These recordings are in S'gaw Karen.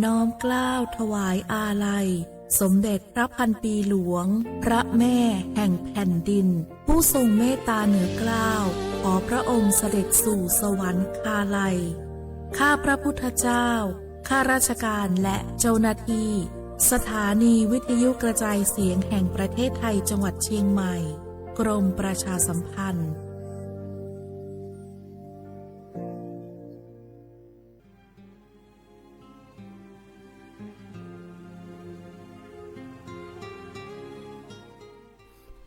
น้อมเกล้าถวายอาลัย สมเด็จพระพันปีหลวง พระแม่แห่งแผ่นดิน ผู้ทรงเมตตาเหนือเกล้า ขอพระองค์เสด็จสู่สวรรคาลัย ข้าพระพุทธเจ้า ข้าราชการและเจ้าหน้าที่ สถานีวิทยุกระจายเสียงแห่งประเทศไทยจังหวัดเชียงใหม่ กรมประชาสัมพันธ์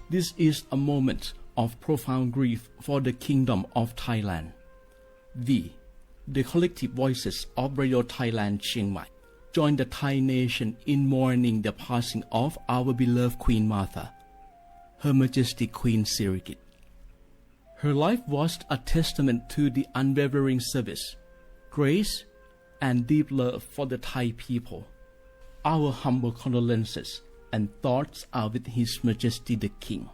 This is a moment of profound grief for the Kingdom of Thailand. We, the collective voices of Radio Thailand Chiang Mai, join the Thai nation in mourning the passing of our beloved Queen Mother, Her Majesty Queen Sirikit. Her life was a testament to the unwavering service, grace, and deep love for the Thai people. Our humble condolences and thoughts are with His Majesty the King,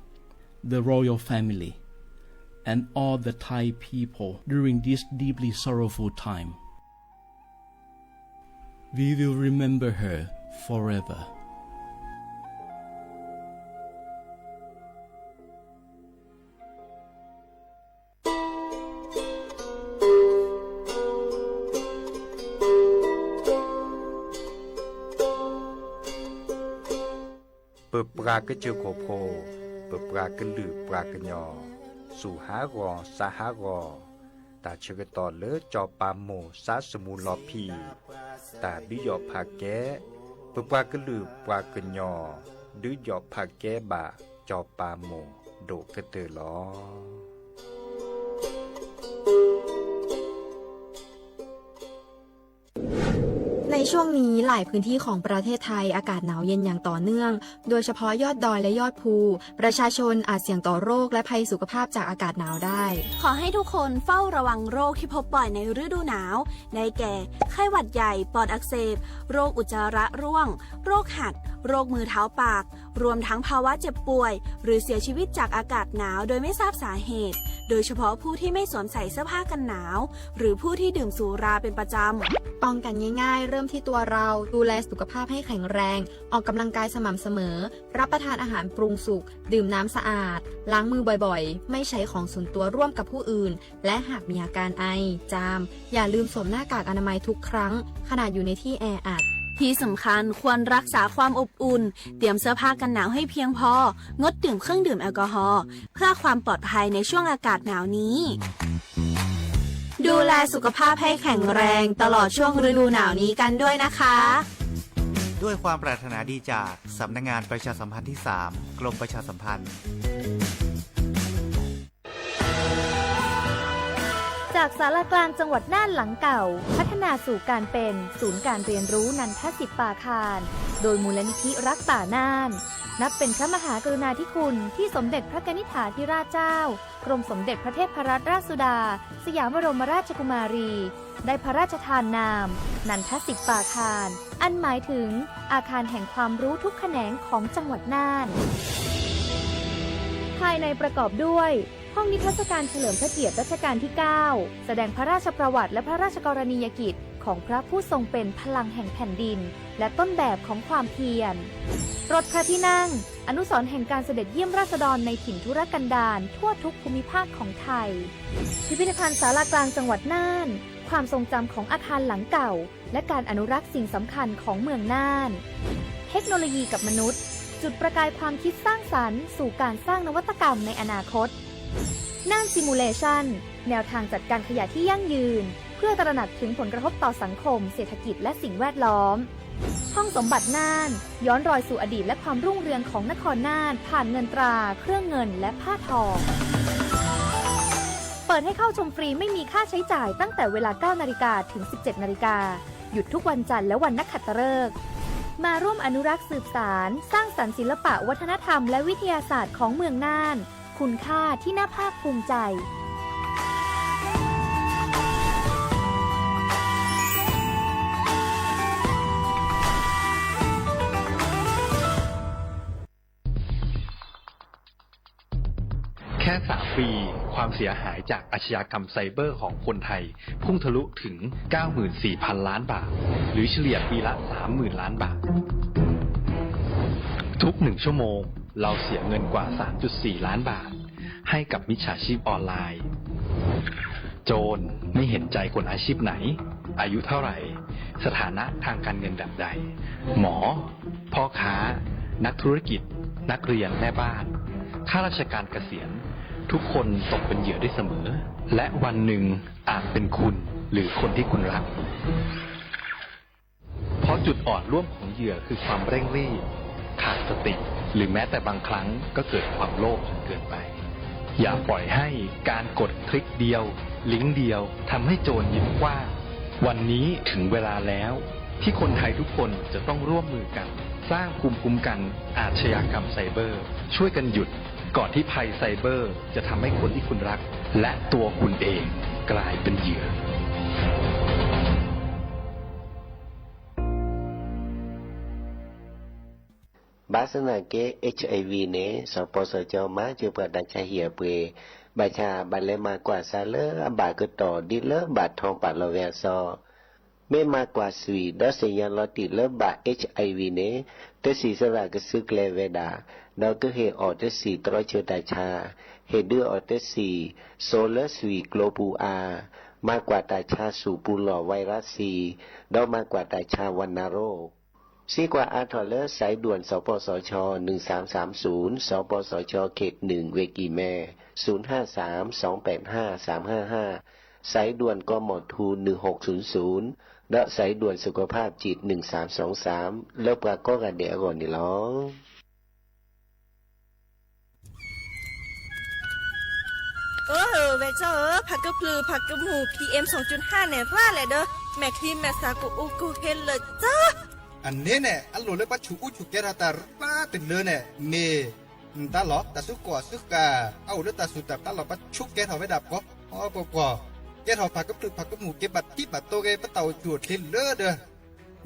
the royal family, and all the Thai people during this deeply sorrowful time. We will remember her forever. ပပှၤကစၢၢ်ခိၣ်ဖိ, ပပှၤကလုာ်ပှၤကညီ, စူၢ်ဟးဂီၤစးဟးဂီၤ, တၢ်ဆၢကတီၢ်လၢစီၤပၤမိၢ်စါစမူလီၤဖံး, တၢ်ဒုးယီၣ်ဖးကဲ, ပပှၤကလုာ်ပှၤကညီ, ဒုးယီၣ်ဖးကဲဘၣ်စီၤပၤမိၢ်ဒိၣ်ကတၢၢ်လီၤ. ในช่วงนี้หลายพื้นที่ของประเทศไทยอากาศหนาวเย็นอย่างต่อเนื่อง โดยเฉพาะยอดดอยและยอดภู ประชาชนอาจเสี่ยงต่อโรคและภัยสุขภาพจากอากาศหนาวได้ ขอให้ทุกคนเฝ้าระวังโรคที่พบบ่อยในฤดูหนาว ได้แก่ ไข้หวัดใหญ่ ปอดอักเสบ โรคอุจจาระร่วง โรคหัด โรคมือเท้าปาก รวมทั้งภาวะเจ็บป่วย หรือเสียชีวิตจากอากาศหนาวโดยไม่ทราบสาเหตุ โดยเฉพาะผู้ที่ไม่สวมใส่เสื้อผ้ากันหนาว หรือผู้ที่ดื่มสุราเป็นประจำ ป้องกันง่ายๆ เริ่มที่ตัวเรา ดูแลสุขภาพให้แข็งแรง ออกกำลังกายสม่ำเสมอ รับประทานอาหารปรุงสุก ดื่มน้ำสะอาด ล้างมือบ่อยๆ ไม่ใช้ของส่วนตัวร่วมกับผู้อื่น และหากมีอาการไอ จาม อย่าลืมสวมหน้ากากอนามัยทุกครั้ง ขณะอยู่ในที่แออัด ที่สำคัญควรรักษาความอบอุ่น เตรียมเสื้อผ้ากันหนาวให้เพียงพอ งดดื่มเครื่องดื่มแอลกอฮอล์ เพื่อความปลอดภัยในช่วงอากาศหนาวนี้ ดูแลสุขภาพให้แข็งแรงตลอดช่วงฤดูหนาวนี้กันด้วยนะคะ ด้วยความปรารถนาดีจากสำนักงานประชาสัมพันธ์ที่สาม กรมประชาสัมพันธ์ จากศาลากลางจังหวัดน่านหลังเก่า พัฒนาสู่การเป็นศูนย์การเรียนรู้นันทสิทธิ์ป่าคาน โดยมูลนิธิรักป่าน่าน นับเป็นพระมหากรุณาธิคุณที่สมเด็จพระกนิษฐาธิราชเจ้า กรมสมเด็จพระเทพรัตนราชสุดา สยามบรมราชกุมารี ได้พระราชทานนาม นันทสิทธิ์ป่าคาน อันหมายถึงอาคารแห่งความรู้ทุกแขนงของจังหวัดน่าน ภายในประกอบด้วย ห้องนิทรรศการเฉลิมพระเกียรติรัชกาลที่เก้า แสดงพระราชประวัติและพระราชกรณียกิจของพระผู้ทรงเป็นพลังแห่งแผ่นดิน และต้นแบบของความเพียร รถพระที่นั่ง อนุสรณ์แห่งการเสด็จเยี่ยมราษฎรในถิ่นทุรกันดารทั่วทุกภูมิภาคของไทย พิพิธภัณฑ์ศาลากลางจังหวัดน่าน ความทรงจำของอาคารหลังเก่า และการอนุรักษ์สิ่งสำคัญของเมืองน่าน เทคโนโลยีกับมนุษย์ จุดประกายความคิดสร้างสรรค์สู่การสร้างนวัตกรรมในอนาคต น่าน Simulation แนวทางจัดการขยะที่ยั่งยืน เพื่อตระหนักถึงผลกระทบต่อสังคม เศรษฐกิจ และสิ่งแวดล้อม ห้องสมบัติน่าน ย้อนรอยสู่อดีตและความรุ่งเรืองของนครน่าน ผ่านเงินตรา เครื่องเงิน และผ้าทอ เปิดให้เข้าชมฟรีไม่มีค่าใช้จ่ายตั้งแต่เวลา เก้านาฬิกา ถึง สิบเจ็ดนาฬิกา หยุดทุกวันจันทร์และวันนักขัตฤกษ์ มาร่วมอนุรักษ์สืบสาน สร้างสรรค์ศิลปะวัฒนธรรมและวิทยาศาสตร์ของเมืองน่าน คุณค่าที่น่าภาคภูมิใจ เ แค่สามปี ความเสียหายจากอาชญากรรมไซเบอร์ของคนไทย พุ่งทะลุถึง เก้าหมื่นสี่พันล้านบาท หรือเฉลี่ยปีละ สามหมื่นล้านบาท ทุกหนึ่งชั่วโมง เราเสียเงินกว่า สามจุดสี่ล้านบาท ให้กับมิจฉาชีพออนไลน์ โจรไม่เห็นใจคนอาชีพไหน อายุเท่าไหร่ สถานะทางการเงินแบบใด หมอ พ่อค้า นักธุรกิจ นักเรียน แม่บ้าน ข้าราชการเกษียณ ทุกคนตกเป็นเหยื่อได้เสมอ และวันหนึ่งอาจเป็นคุณหรือคนที่คุณรัก เพราะจุดอ่อนร่วมของเหยื่อคือความเร่งรีบ ขาดสติ หรือแม้แต่บางครั้งก็เกิดความโลภจนเกินไป อย่าปล่อยให้การกดคลิกเดียว ลิงก์เดียว ทำให้โจรยิ้มกว้าง วันนี้ถึงเวลาแล้ว ที่คนไทยทุกคนจะต้องร่วมมือกัน สร้างภูมิคุ้มกันอาชญากรรมไซเบอร์ ช่วยกันหยุด ก่อนที่ภัยไซเบอร์จะทำให้คนที่คุณรัก และตัวคุณเองกลายเป็นเหยื่อ ဘၣ်ဆၣ်သနာ်က့ HIV န့ၣ် စီၤပီစီၤကၠီမၤစၢၤပှၤတၢ်ဆါဟံၣ်အပှ့ၤ, ဘၣ်ဆၣ်ဘၣ်လဲၤမၤကွၢ်စးလၢအဘၣ်ကတီၢ်ဒ်လၢဘၣ်ထီဘၣ်လီၤဝဲအသိး, မ့ၢ်မၤကွၢ်ဆှံဒီးသ့ၣ်ညါလီၤတံၢ်လၢဘၣ် HIV န့ၣ်, တဆံးစရၣ်ကစုကျဲၤဝဲဒၣ်, ဒီးကဟ့ၣ်အီၤတဆံးတြီဆၢတၢ်ဆါ, ဟ့ၣ်ဒုးအီၤတဆံး စိလၢဆှံကျိပူၤအါ, မၤကွၢ်တၢ်ဆါဆူၣ်ပူၤလီၢ် ဝဲရၣ်စံ, ဒီးမၤကွၢ်တၢ်ဆါဝနရိၣ် စံးကွၢ်အါထီၣ်လၢ စဲးဒူၣ် စီၤပီစီၤကၠီ နုၢ်စၢမ်စၢမ်သုၣ်, စီၤပီစီၤကၠီ ခ့ၣ်နုၣ် ဝ့ၢ်ကံၢ်မဲ, သုၣ်ဟၣ်သၢမ် စီၤပဲၣ်ဟၣ် သၢမ်ဟၣ်ဟၣ်, စဲးဒူၣ် ကီၢ်မီၢ်ထူ နုၢ်ဟူၣ်သုၣ်သုၣ်, ဒီးစဲးဒူၣ် သုခၣ်ဖၣ်စံး နုၢ်စၢမ်စီသၢမ် လၢပှၤကိးဂၤဒဲးအဂီၢ်န့ၣ်လီၤ. အၢ ဝဲၢ်ကၠီဧၢ, ဖးကဖျုးဖးကမူၣ် PM စူၣ်ကၠုၢ်ဟၣ်န့ၣ် ပှၢ်လဲၣ်ဒီး မဲာ်ချံမဲာ်သၣ်ကအိၣ်ကဟ့လၢာ်ကၠီ. အန့ၣ်န့ၣ် အလိၣ်လၢပှၤဆူၣ်အူဆူၣ်ကဲထီၣ်တၢ်ရၢတလၢန့ၣ် မ့ၢ် တၢ်လီၢ် တၢ်စုကီၢ်စုဃၣ် အအိၣ်လၢတၢ်စူၢ်တၢ်ပျၢ်လီၤ ပှၤဆူၣ်ကဲထီၣ်ဝဲဒၣ်ပှီၤပှီၤပှီၤ, ကဲထီၣ်ဖးကဖျုးဖးကမူၣ်က့ၤဘၣ်တံၢ်ဘၣ်တိၢ်ဂ့ၤ ပတၢ်အိၣ်ဆူၣ်အိၣ်ချ့လၢ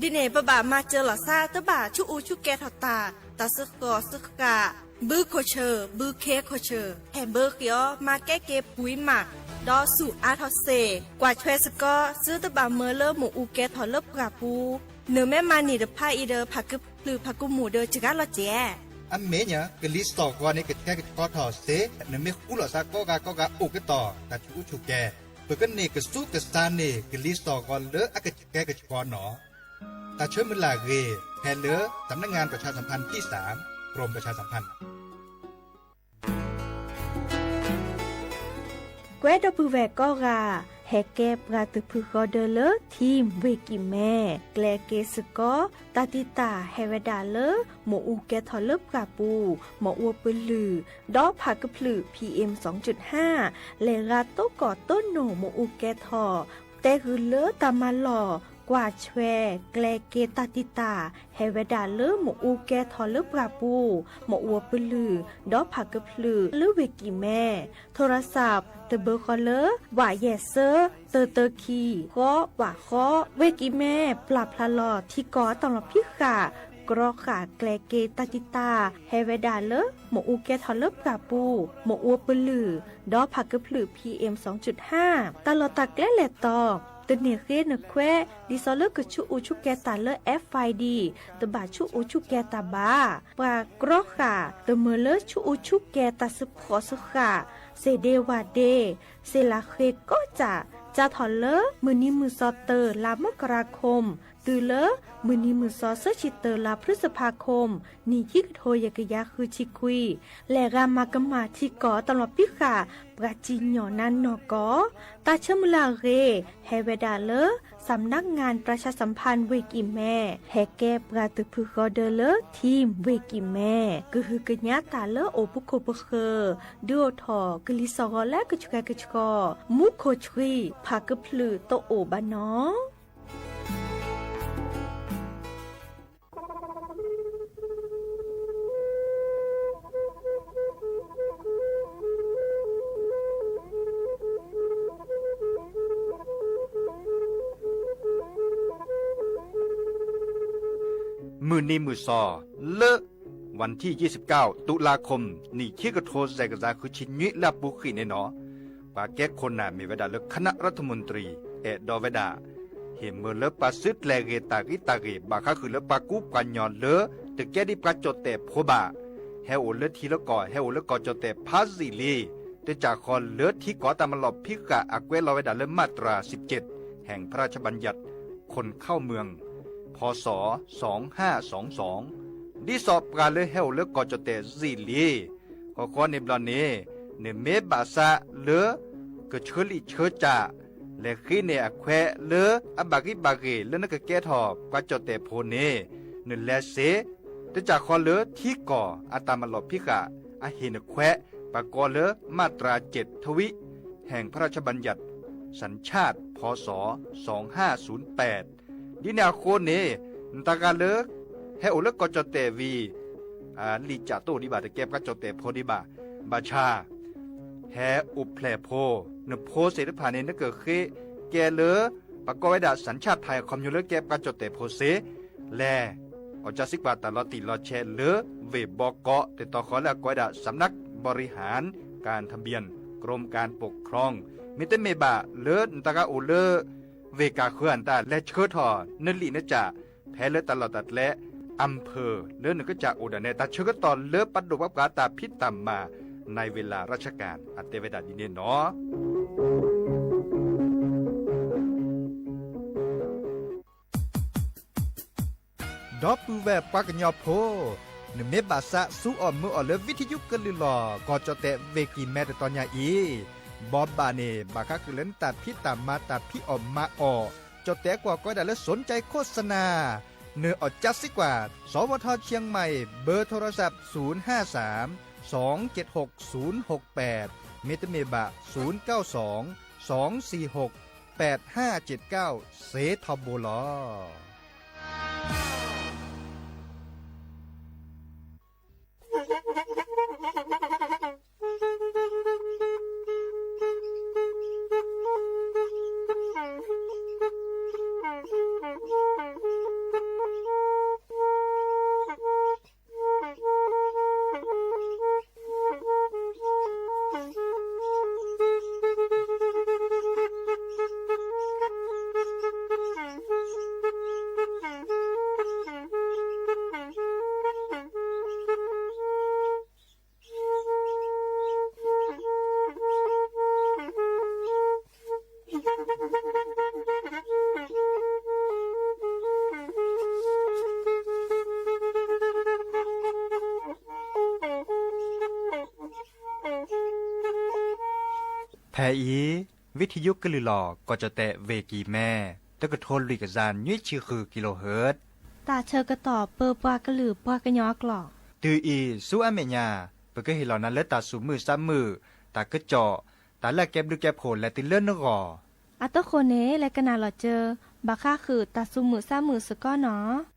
ဒီး ဒ်န့ၣ် ပဘၣ်မၤစၢၤလီၤသး တဘၣ်ဆူၣ်အူဆူၣ်ကဲထီၣ်တၢ်, တၢ်စုကီၢ်စုဃၣ်, ဘုခိၣ်ဆၢၣ် ဘုခ့ခိၣ်ဆၢၣ် ဟဲဘၢဃ့အီၤ မၤကဲက့ၤပှံၤမး, ဒီးဆူၣ်အါထီၣ်စ့ၢ်, ကွၢ်ထွဲစ့ၢ်ကီး သုတဘၣ်မၢလၢမ့ၣ်အူကဲထီၣ်လၢပှၢ်ပူၤ, နမ့ၢ်မၤန့ၢ်တဖၣ်အံၤဒီး ဖးကဖျုးဖးကမူၣ်ဒီးစှၤလီၤကဲး. အမ့ၢ်ညါ ကလံၤစိးဂီၤန့ၣ် ကဆှဲကဆှီထီၣ်စ့ၢ်, နမ့ၢ်ဃူလိာ်သးကိးဂၤကိးဂၤအိၣ်ကတီၢ် တၢ်ဆူၣ်အူဆူၣ်ကဲၤ, ပကန့ၢ်ကစူၢ်ကစၢ်န့ၣ် ကလံၤစိးဂီၤလၢအကဆှဲကဆှီနီၤ. တၢ်ဆၢမုၢ်လၢ်အဂ့ၢ် ဖဲလၢ สำนักงานประชาสัมพันธ์ที่สาม กรมประชาสัมพันธ์ ကွဲးဒီပုၢ်ဝဲၢ်ကိးဂၤ, ဟဲကဲပှၤသုးဖုဃီဒၢလၢ ထံၣ်ဝ့ၢ်ကံၢ်မဲ, ကျဲၤက့ၤစ့ၢ်ကီး တၢ်တံာ်တာ်ဟဲဝဲဒၣ်လၢ မ့ၣ်အူကဲထီၣ်လၢပှၢ်ပူၤ, မ့ၣ်အူပလုၢ်, ဒီးဖးကဖျုး PM စူၣ်ကၠုၢ်ဟၣ်, လဲၤဂၤတိၢ်ကီၢ်တိၢ်နိာ်မ့ၣ်အူကဲထီၣ်, တဲဃုာ်လၢတၢ်မၤလီၢ်, ကွၢ်ထွဲ, ကျဲၤက့ၤတၢ်တံာ်တာ် ဟဲဝဲဒၣ်လၢမ့ၣ်အူကဲထီၣ်လၢပှၢ်ပူၤ, မ့ၣ်အူပလုၢ်, ဒီးဖးကဖျုးလၢဝ့ၢ်ကံၢ်မဲ, ထိရစး တဘၢဃီလၢ ဝးယဲၢ်စၢ တၢတၢခံ ဃီဝးဃီ, ဝ့ၢ်ကံၢ်မဲ ပျၢ်ဖျါလီၤထံကီၢ်အတၢ်လီၤဖံးဃာ်, ကြီဃာ်ကျဲၤက့ၤတၢ်တံာ်တာ် ဟဲဝဲဒၣ်လၢ မ့ၣ်အူကဲထီၣ်လၢပှၢ်ပူၤ, မ့ၣ်အူပလုၢ်, ဒီးဖးကဖျုး PM စူၣ်ကၠုၢ်ဟၣ်, တၢ်လီၢ်တၢ်ကျဲလဲၤတီၤ, တန့ၢ်ဃ့နခွဲး ဒ်သိးလၢကဆူၣ်အူဆူၣ်ကဲၤတၢ်လၢ FID တဘၣ်ဆူၣ်အူဆူၣ်ကဲၤတၢ်ဘၣ်. ပှၤကြီဃာ် တမၢလၢဆူၣ်အူဆူၣ်ကဲၤတၢ်စ့ဖှိၣ်စ့ဃာ်, စ့ၢ်ဒ့ဝၣ်ဒ့, စ့ၢ်လၢဃ့ကိးစၢ်, စးထီၣ်လၢ မုၢ်နံၤမုၢ်သီတၢ လါမကရၤခိၣ်, တုၤလၢ မုၢ်နံၤမုၢ်သီဆၢဆံတၢ လါဖျုစဖးခိၣ်, နံၣ်ခံကထိယဲၢ်ကယၤဃုဆံခွံ, လဲၤဂၤမၤကမၣ်ထံကီၢ်အတၢ်လီၤဖံးဃာ် ပှၤစံၣ်ညီၣ်နါနီၢ်ကီၢ်, တၢ်ဆၢမုၢ်လၢ်အဂ့ၢ် ဟဲဝဲဒၣ်လၢ สำนักงานประชาสัมพันธ์ ဝ့ၢ်ကံၢ်မဲ, ဟဲကဲပှၤသုးဖုဃီဒၢလၢ ထံၣ်ဝ့ၢ်ကံၢ်မဲ, ကဟုကညးတၢ်လၢအိၣ်ပူၤခိၣ်ပဃၢၤ, ဒုးအိၣ်ထီၣ်ကလံၤစိးဂီၤလၢကဆှဲကဆှီ, မူခိၣ်ဆှံ ဖးကဖျုးတအိၣ်ဘၣ်နီၤ. မုၢ်နံၤမုၢ်သီ လၢ วันที่ยี่สิบเก้า ตุลาคม နံၣ်ခံကထိ စဲးကစၢ်ဃုဆံနွံ လၢအပူၤကွံာ်န့ၣ်နီၤ, ပှၤကဲခိၣ်နၢ်မ့ၢ်ဝဲဒၣ်လၢ คณะรัฐมนตรี အဲၣ်ဒိးဝဲဒၣ် ဟ့ၣ်မၢလၢပှၤစုကျဲၤဂ့ၤတၢ်ဂံၢ်တၢ်ဂ့ၤ ဘၣ်ဃးဃုာ်လၢပှၤကူပှၤကညီလၢ တကဲဒ်ပှၤကၠီၣ်တဲၣ်ဖိဘၣ်, ဟဲအိၣ်လၢထံလၢကီၢ် ဟဲအိၣ်လၢကီၢ်ကၠီၣ်တဲၣ်ဖးယံာ်လံ, တကးဃီလၢထံကီၢ်တၢ်မၤလီၢ်ဖံးဃာ် အကွဲးလီၤဝဲဒၣ်လၢ มาตราสิบเจ็ด แห่งพระราชบัญญัติคนเข้าเมือง พ.ศ. สองห้าสองสอง ဒ်သိးပှၤလၢဟဲအိၣ်လၢကီၢ်ကၠီၣ်တဲၣ်ယံာ်လံ, ဃီဃီန့ၣ်ဘျီန့ၣ် နမ့ၢ်ဘၣ်ဆၣ်လၢ ကဆၢလံာ်ဆၢကၠၢ် လဲၤဃ့န့ၢ်အခွဲးလၢအဘၣ်ဂံၢ်ဘၣ်ဂ့ၤ လၢနကကဲထီၣ်ပှၤကၠီၣ်တဲၣ်ဖိန့ၣ် နလဲၤစ့, တကးဃီလၢထံကီၢ်အတၢ်မၤလီၢ်ဖံးဃာ် အဟ့ၣ်နခွဲး ပကိးလၢ มาตราเจ็ด ทวิ แห่งพระราชบัญญัติสัญชาติ พ.ศ. สองห้าศูนย์แปด ဒ်န့ၣ်အဃိန့ၣ် နတၢ်ဂၤလၢ ဟဲအိၣ်လၢကီၢ်ကၠီၣ်တဲၣ်ဝံၤ လံာ်ကၠၢ်တအိၣ်ဒံးဘၣ် တကဲပှၤကၠီၣ်တဲၣ်ဖိဒံးဘၣ်, ဘၣ်ဆၣ် ဟဲအိၣ်ဖျဲၣ်ဖိ, နဖိသ့ၣ်တဖၣ်န့ၣ် နကဃ့ကဲလၢ ပကိးဝဲဒၣ် สัญชาติไทย အခီပညီလၢကဲပှၤကၠီၣ်တဲၣ်ဖိစ့, လဲၤ အီၣ်ကၢစံကွၢ်တၢ်လီၤတံၢ်လီၤဆဲးလၢ ဝ့ၢ်ဘီကီး တတီၤဃီလၢအကိးဝဲဒၣ် สำนักบริหารการทะเบียน กรมการปกครอง မ့တမ့ၢ်ဘၣ်လၢနတၢ်ဂၤအိၣ်လၢ ဝ့ၢ်ကၢ်ဃၢၤအတၢ်လဲၤဆှၢထီၣ် နလံာ်နကၠၢ် ဖဲလၢတၢ်လီၢ်တၢ်ကျဲ อำเภอ လၢနကစၢ်အိၣ်ဒၣ်နဲ တၢ်ဆၢကတီၢ်လၢပဒိၣ်ပှၤပှၤတၢ်ဖံးတၢ်မၤ ในเวลาราชการ အတဲဝဲဒၣ်ဒ်န့ၣ်နီၤ. ဒီပုၢ်ဝဲၢ်ပှၤကညီဖိ, နမ့ၢ်ဘၣ်ဆၣ်ဆူအီၣ်မုာ်အီၣ်လၢ ဝံထယုကလုၢ်လီၢ် ကီၢ်ကၠီၣ်တဲၣ်ဝ့ၢ်ကံၢ်မဲ တတီၤညါအံၤ, ဘိးဘၣ်န့ၣ် ဘၣ်ဃးဃုာ်လၢနတၢ်ဖံးတၢ်မၤ တၢ်ဖံးအီၣ်မၤအီၣ်, ကၠီၣ်တဲၣ်ကွီၢ်ကိးဝဲဒၣ်လၢ สนใจโฆษณา, နအီၣ်ကၢစံကွၢ် สวท เชียงใหม่ เบอร์โทรศัพท์ ศูนย์ห้าสาม สองเจ็ดหก ศูนย์หกแปด မ့တမ့ၢ်ဘၣ် ศูนย์เก้าสอง สองสี่หก แปดห้าเจ็ดเก้า စ့ထီဘိလီၤ. ဖဲအံၤ ဝံထယုကလုၢ်လီၢ် ကီၢ်ကၠီၣ်တဲၣ်ဝ့ၢ်ကံၢ်မဲ တကထိလွံၢ်ကယၤနွံဆံဃု kilohertz တၢ်ဆၢကတီၢ်ပၢပှၤကလုာ်ပှၤကညီအကျိာ်, တုၤအံၤဆူအမဲာ်ညါ ပကဟ့ၣ်လီၤနၤလၢတၢ်သူၣ်မုာ်သးမုာ်, တၢ်ကစီၣ်, တၢ်လၢအကဲဘျုးကဲဖှိၣ်လဲၤတုၤလၢနဂီၢ်. အဃိန့ၣ် လဲၤကနၣ်လီၤစၢၤ ဘၣ်ဃးဃုာ်တၢ်သူၣ်မုာ်သးမုာ်စ့ၢ်ကီးနီၤ.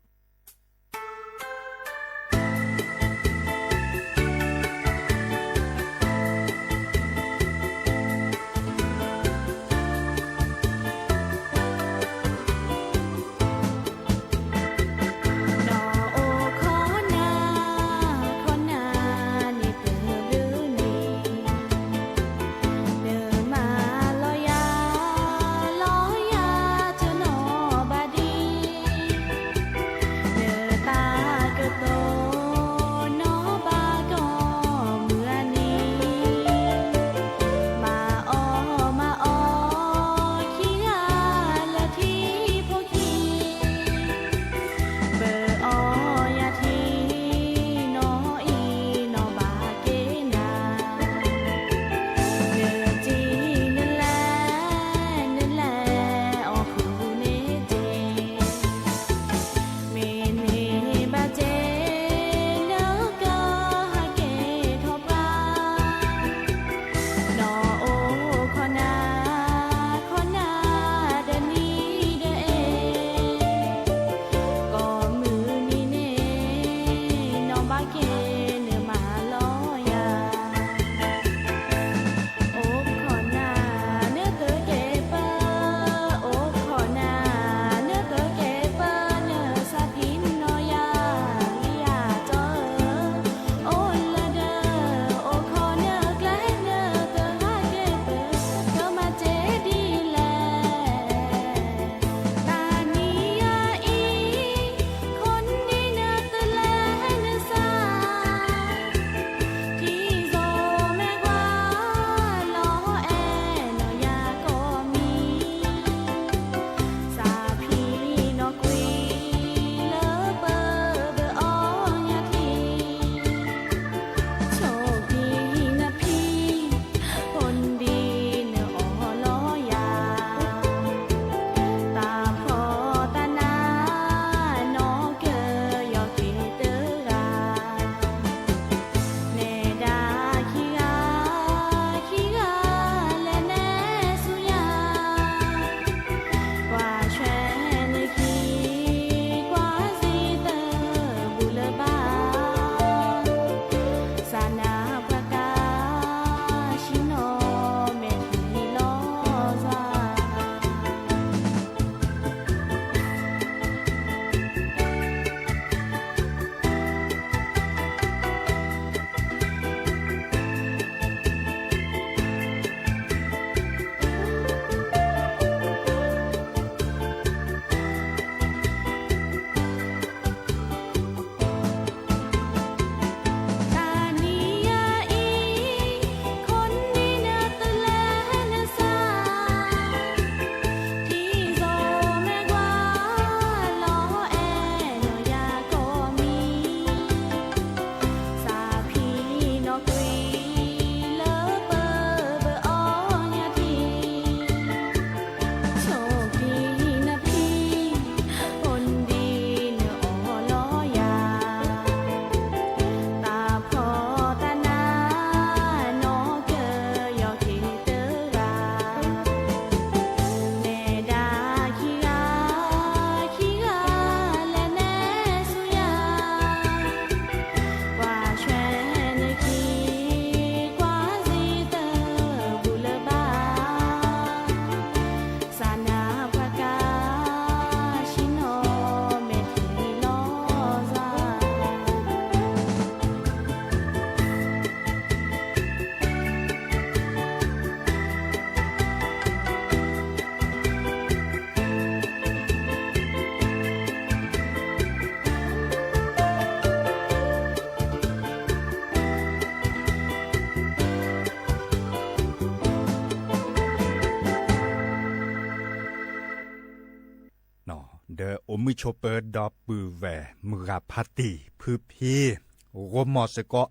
ဒီးအိၣ်မုာ်ဆိးပၢၤဒီပုၢ်ဝဲၢ်မုၢ်ဂၤဖးတံၢ်ဖုဖံ ဂီၢ်မီၢ်စ့ၢ်ကီး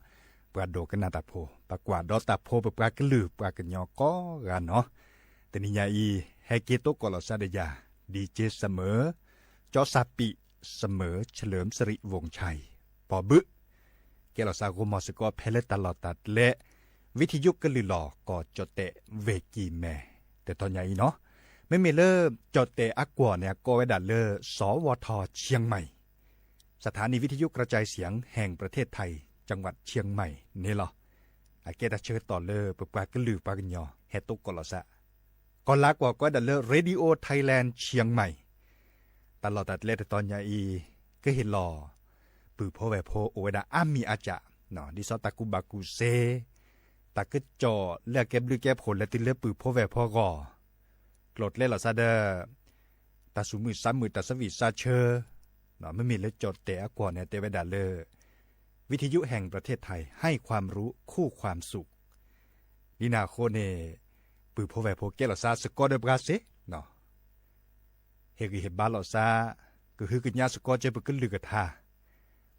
ပှၤဒိကနၣ်တၢ်ဖိ ပှၤကွၢ်ဒီးတၢ်ဖိပပှၤကလုာ်ပှၤကညီကိးဂၤနီၤ, တနံၤညါအံၤ ဟဲက့ၤသကိးလီၤစၢ်ဒီးယၤ DJ စမၢၣ် ကၠီစၢ်ပံး စမၢၣ် เฉลิมสิริวงศ์ชัย ပီၣ်ဘုး ကဲလီၤစၢ်ဂီၢ်မီၢ်စ့ၢ်ကီး ဖဲလၢတၢ်လီၢ်တၢ်ကျဲ ဝံထယုၣ်ကလုၢ်လီၤ ကီၢ်ကၠီၣ်တဲၣ်ဝ့ၢ်ကံၢ်မဲ တတီၤညါအံၤနီၤ, မ့မ့ၢ်လၢကၠီၣ်တဲၣ်အကွီၢ်န့ၣ် အကိးဝဲဒၣ်လၢ สวท.เชียงใหม่ สถานีวิทยุกระจายเสียงแห่งประเทศไทย จังหวัดเชียงใหม่ န့ၣ်လီၤ. အကဲတၢ်ဆၢကတီၢ်လၢပပှၤကလုာ်ပှၤကညီ ဟဲသကိးလီၤစၢ် ကီၢ်လၤကွီၢ်ကိးဝဲဒၣ်လၢ Radio Thailand Chiang Mai တၢ်လီၢ်တၢ်ကျဲတတီၤညါအံၤ ကဟ့ၣ်လီၤ ပုၢ်ဖိဝဲၢ်ဖိအိၣ်ဝဲဒၣ်အါမံၤအါကၢ်, ဒ်သိးတၢ်ကူၣ်ဘၣ်ကူၣ်သ့, တၢ်ကစီၣ်လၢအကဲဘျုးကဲဖှိၣ်လဲၤတုၤလၢပုၢ်ဖိဝဲၢ်ဖိအဂီၢ်, ကျိၤကျဲလီၤစၢ်ဒီး တၢ်သူၣ်မုာ်သးမုာ်တၢ်သးဝံၣ်သးဆၢ, မ့မ့ၢ်လၢကၠီၣ်တဲၣ်အကွီၢ်န့ၣ် တဲဝဲဒၣ်လၢ วิทยุแห่งประเทศไทย ให้ความรู้คู่ความสุข ဒ်န့ၣ်အဃိန့ၣ် ပုၢ်ဖိဝဲၢ်ဖိကဲလီၤစၢ်စ့ၢ်ကီးဒီးပှၤစ့ၢ် ဟ့ၣ်ဂံၢ်ဟ့ၣ်ဘါလီၤစၢ်, ကဟုကညးစ့ၢ်ကီးကဲပကလုၢ်ကထါ,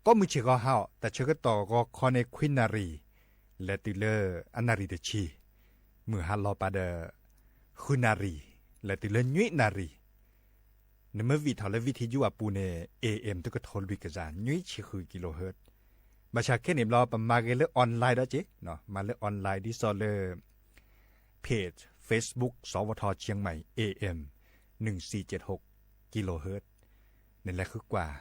ကိးမုၢ်ဆ့ၣ်ဂီၤဟါအီၤ တၢ်ဆၢကတီၢ်ဂီၤခီန့ၣ် ခွံနၣ်ရံၣ် လဲၤတုၤလၢအနၣ်ရံၣ်တဆံ, မုၢ်ဟါလီၤပာ်ဒီး ဃုနၣ်ရံၣ် လဲၤတုၤလၢနွံနၣ်ရံၣ်, နမ့ၢ်ဝံၣ်ထီၣ်လၢ ဝံထယုၣ် အပူၤန့ၣ် AM တကထိလွံၢ်ကယၤ နွံဆံဃု kilohertz, ဘၣ်ဆၣ်ခဲန့ၣ်ဘျီ ပမၤဂ့ၤလၢ online ဒီးက့ၤ, မၤလၢ online ဒ်သိးလၢ page Facebook สวท.เชียงใหม่ AM หนึ่งสี่เจ็ดหก kilohertz နလဲၤဃုကွၢ်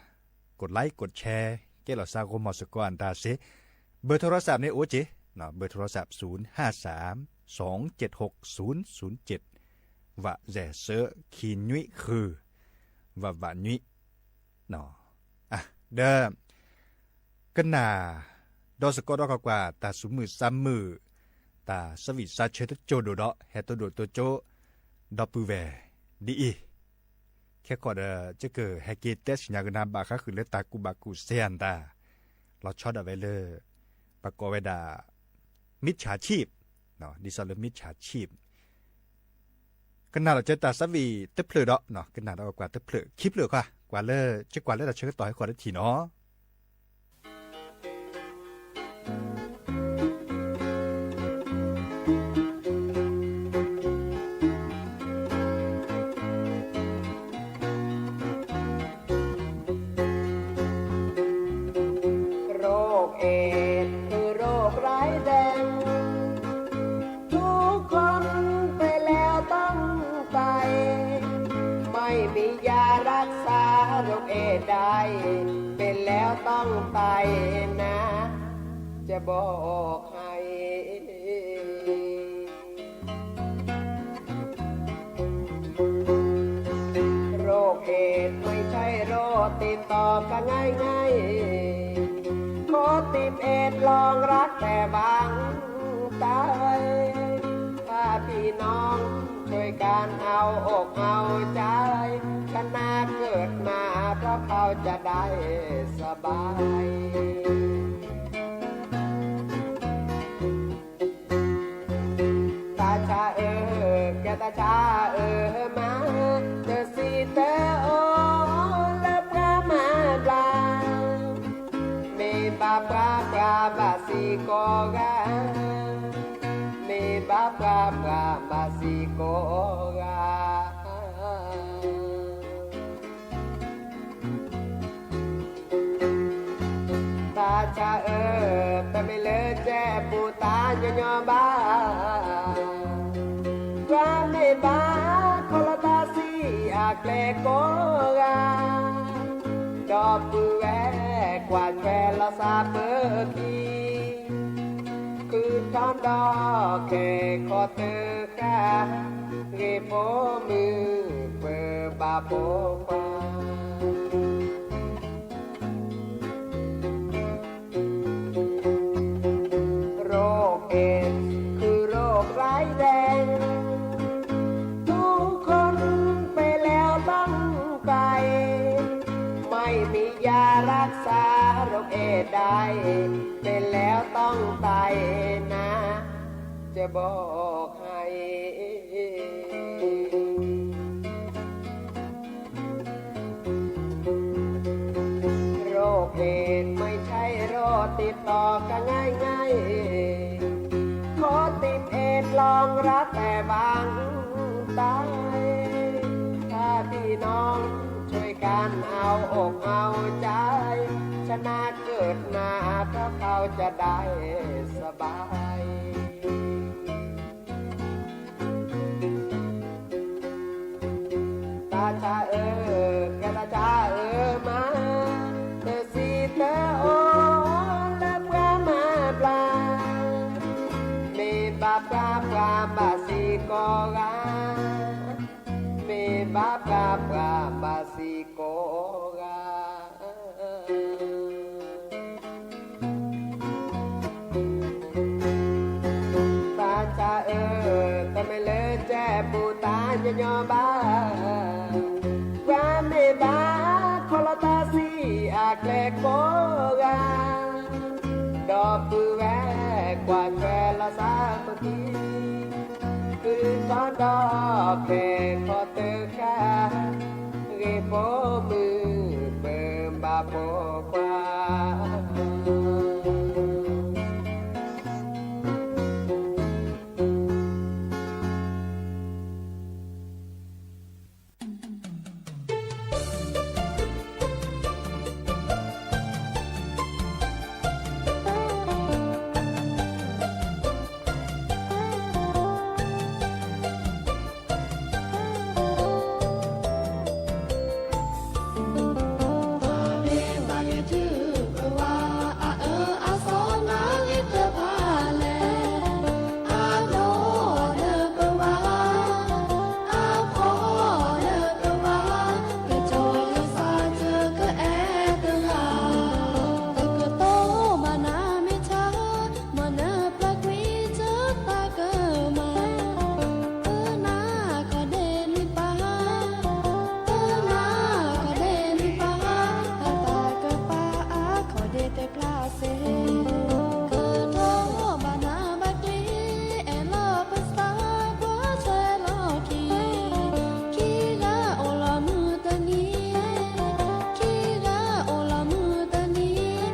กดไลค์ กดแชร์ ကဲလီၤစၢ်ဂီၢ်မီၢ်စ့ၢ်ကီး အတၢ်စ့ၢ်, เบอร์โทรศัพท์ န့ၣ်အိၣ်က့ၤ, เบอร์โทรศัพท์ ศูนย์ห้าสาม สองเจ็ดหก ศูนย์ศูนย์เจ็ด ဝးယဲၢ်သၢ ခံနွံဃု ဝးဝးနွံ ဒီး ကနၣ် ဒီးစ့ၢ်ကီးဒီးကွၢ်ကွၢ် တၢ်သူၣ်မုာ်သးမုာ် တၢ်သးဝံၣ်သးဆၢတစိၤဒိၣ်ဒီး ဟဲတိၢ်ဒိၣ်တိၢ်ကၠိ ဒီပုၢ်ဝဲၢ်ဒ်အံၤ, ခဲကီးဒီး ယကဟဲက့ၤတဲဆူညါကနၣ်ဘၣ်ဃးဃုာ်လၢတၢ်ကူၣ်ဘၣ်ကူၣ်သ့အတၢ်, လီၤဆီဒၣ်ဝဲလၢ ပကိးဝဲဒၣ် มิจฉาชีพ ဒ်သိးလၢ มิจฉาชีพ ကနၣ်ဒီးကဲတၢ်သးဝံၣ်တဖျၢၣ်ဒီး ကနၣ်ဒီးကွၢ်တဖျၢၣ်ခံဖျၢၣ်ဃီ, ကွၢ်လၢ ကကွၢ်လၢတၢ်ဆၢကတီၢ်ဟဲဃီၤတထံၣ်နီၤ. โรคเอดส์ คือโรคร้ายแรง ทุกคนเป็นแล้วต้องตาย ไม่มียารักษาโรคเอดส์ได้ เป็นแล้วต้องตายนะ จะบอกให้ โรคเอดส์ไม่ใช่โรคติดต่อกันง่ายๆ คนติดเอดส์ลองรักแต่หวังตาย ถ้าพี่น้องช่วยกันเอาอกเอาใจ ชนะเกิดมาเพราะเขาจะได้สบาย တၢ်ဆါအၢ ကဲတၢ်ဆါအၢမး တစံးတၢ်အီၤလၢပှၤမၤဘျါ မ့ၢ်ဘၣ်ပှၤပှၤဘၣ်စံးကိးဂၤ မ့ၢ်ဘၣ်ပှၤပှၤဘၣ်စံးကိးဂၤ တၢ်ဆါအၢ တမ့ၢ်လၢကဲပူၤတၢ်ညီညီဘၣ် ပှၤမ့ၢ်ဘၣ်ခီလီၤတၢ်စံးအကျဲကိးဂၤ ဒီပုၢ်ဝဲၢ်ကွၢ်ထွဲလီၤသးပၢၤခံ ဃုထီၣ်ဒီးခဲခီတဃၣ် ဂ့ၤဖိမုၣ်ပၢၤဘၣ်ဖိခွါ โรคเอดส์คือโรคร้ายแรง ทุกคนเป็นแล้วต้องตาย ไม่มียารักษาโรคเอดส์ได้ เป็นแล้วต้องตายนะ จะบอกให้ ติดต่อกันง่ายๆ ขอติดเอดลองรักแต่บางตาย ถ้าพี่น้องช่วยกันเอาอกเอาใจ ชนะเกิดมาเพราะเขาจะได้สบาย တၢ်ဆါအၢ ကဲတၢ်ဆါအၢမး တစံးတအီ လၢပှၤမၤဘျါ မ့ၢ်ဘၣ်ပှၤပှၤဘၣ်စ့ၢ်ကီးဂၤ မ့ၢ်ဘၣ်ပှၤပှၤဘၣ်စ့ၢ်ကီးဂၤ တၢ်ဆါအၢ တမ့ၢ်လၢကဲပူၤတၢ်ညီညီဘၣ် ပှၤမ့ၢ်ဘၣ်ခီလီၤတၢ်ဆံးအကျဲကိးဂၤ ဒီပုၢ်ဝဲၢ်ကွၢ်ထွဲလီၤစၢ်မုၢ်ခံ ဃုထီၣ်ဒီးဖဲခီတခါ ဂ့ၤဖိမုၣ်ပၢၤဘၣ်ဖိခွါ မ့ၢ်နပျၢ်ကွံာ်စၢသးကမၤ, အၢနၤခီဒ့လံပၢ်, အၢနၤခီဒ့လံပၢ်, အသးကပၤအခီဒ့တကျါစ့ၢ်, ကထီၣ်ဘၣ်နၤဘၣ်ကျ့, အဲၣ်လီၤပသးကွၢ်ထွဲလီၤခံ, ခံဂၤအိၣ်လီၤမုၢ်တနံၤ, ခံဂၤအိၣ်လီၤမုၢ်တနံၤ,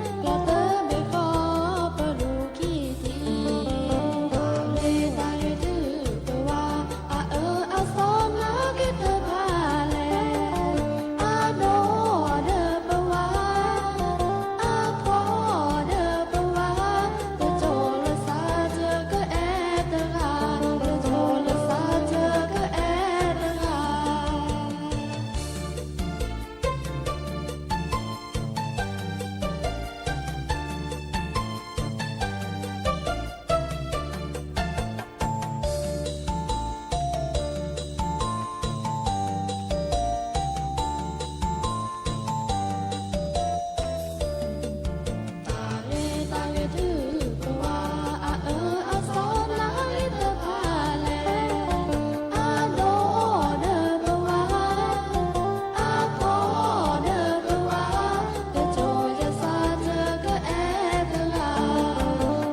ကျီၢ်တဘ့ၣ်ဃီပလူၤခံထံၣ်, တၢ်ဂ့ၤတၢ်ဂ့ၤတုၤပဝါ, အအၢအသီနာ်က့ၤတဖၣ်လဲၣ်, အဒိၣ်ဒီးပဝါ, အဖှီၣ်ဒီးပဝါ, တစိၤလၢသးစၢကအဲၣ်တဂၤ, တစိၤလၢသးစၢကအဲၣ်တဂၤ. တၢ်ဂ့ၤတၢ်ဂ့ၤတုၤပဝါ, အအၢအသီနာ်က့ၤတဖၣ်လဲၣ်, အဒိၣ်ဒီးပဝါ, အဖှီၣ်ဒီးပဝါ, တစိၤလၢသးစၢကအဲၣ်တဂၤ,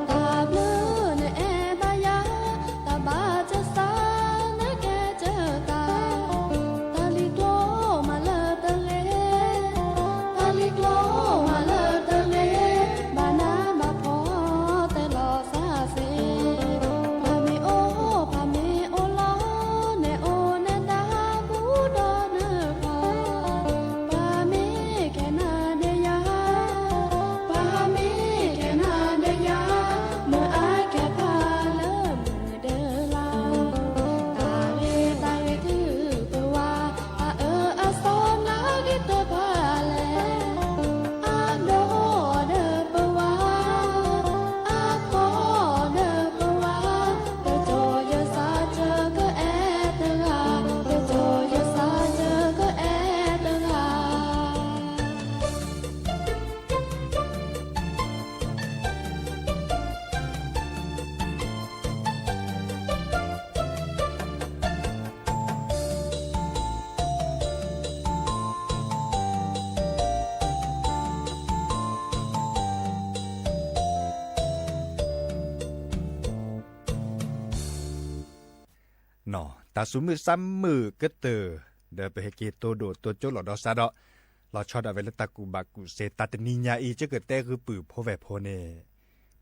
တၢ်ဘျုးနအဲၣ်ဘၣ်ယၤ, တၢ်ဘၣ်စၢ်သးနကဲစၢ်တၢ်, တၢ်လံၤကျိမးလၢတဂ့ၤ, တၢ်လံၤကျိမးလၢတဂ့ၤ, ဘၣ်နးဘၣ်ဖှီၣ်တဲလီၤစၢ်စ့ၢ်, ပှၤမ့ၢ်အိၣ်ပှၤမ့ၢ်အိၣ်လီၤ, နအိၣ်နဒါဘူးဒီးနဖီ, ပှၤမ့ၢ်ကဲနၤဒီးယၤ, ပှၤမ့ၢ်ကဲနၤဒီးယၤ, မ့ၢ်အကဲဖးလၢမုၢ် ဒၢလါ, တၢ်ဂ့ၤတၢ်ဂ့ၤတုၤပဝါ, အအၢအသီနာ်က့ၤတဖၣ်လဲၣ်, အဒိၣ်ဒီးပဝါ, အဖှီၣ်ဒီးပဝါ, တစိၤလၢသးစၢကအဲၣ်တဂၤ, တစိၤလၢသးစၢကအဲၣ်တဂၤ. နီၢ် တၢ်သူၣ်မုာ်သးမုာ်ကတၢၢ် ဒီးပဟဲက့ၤတိၢ်ဒိၣ်တိၢ်ကၠိလီၤဒီးစးဒီး လီၤဆီဒၣ်ဝဲလၢတၢ်ကူၣ်ဘၣ်ကူၣ်စ့ တၢ်တနံၤညါအံၤ ကကတဲဂုၢ်ပုၢ်ဖိဝဲၢ်ဖိန့ၣ်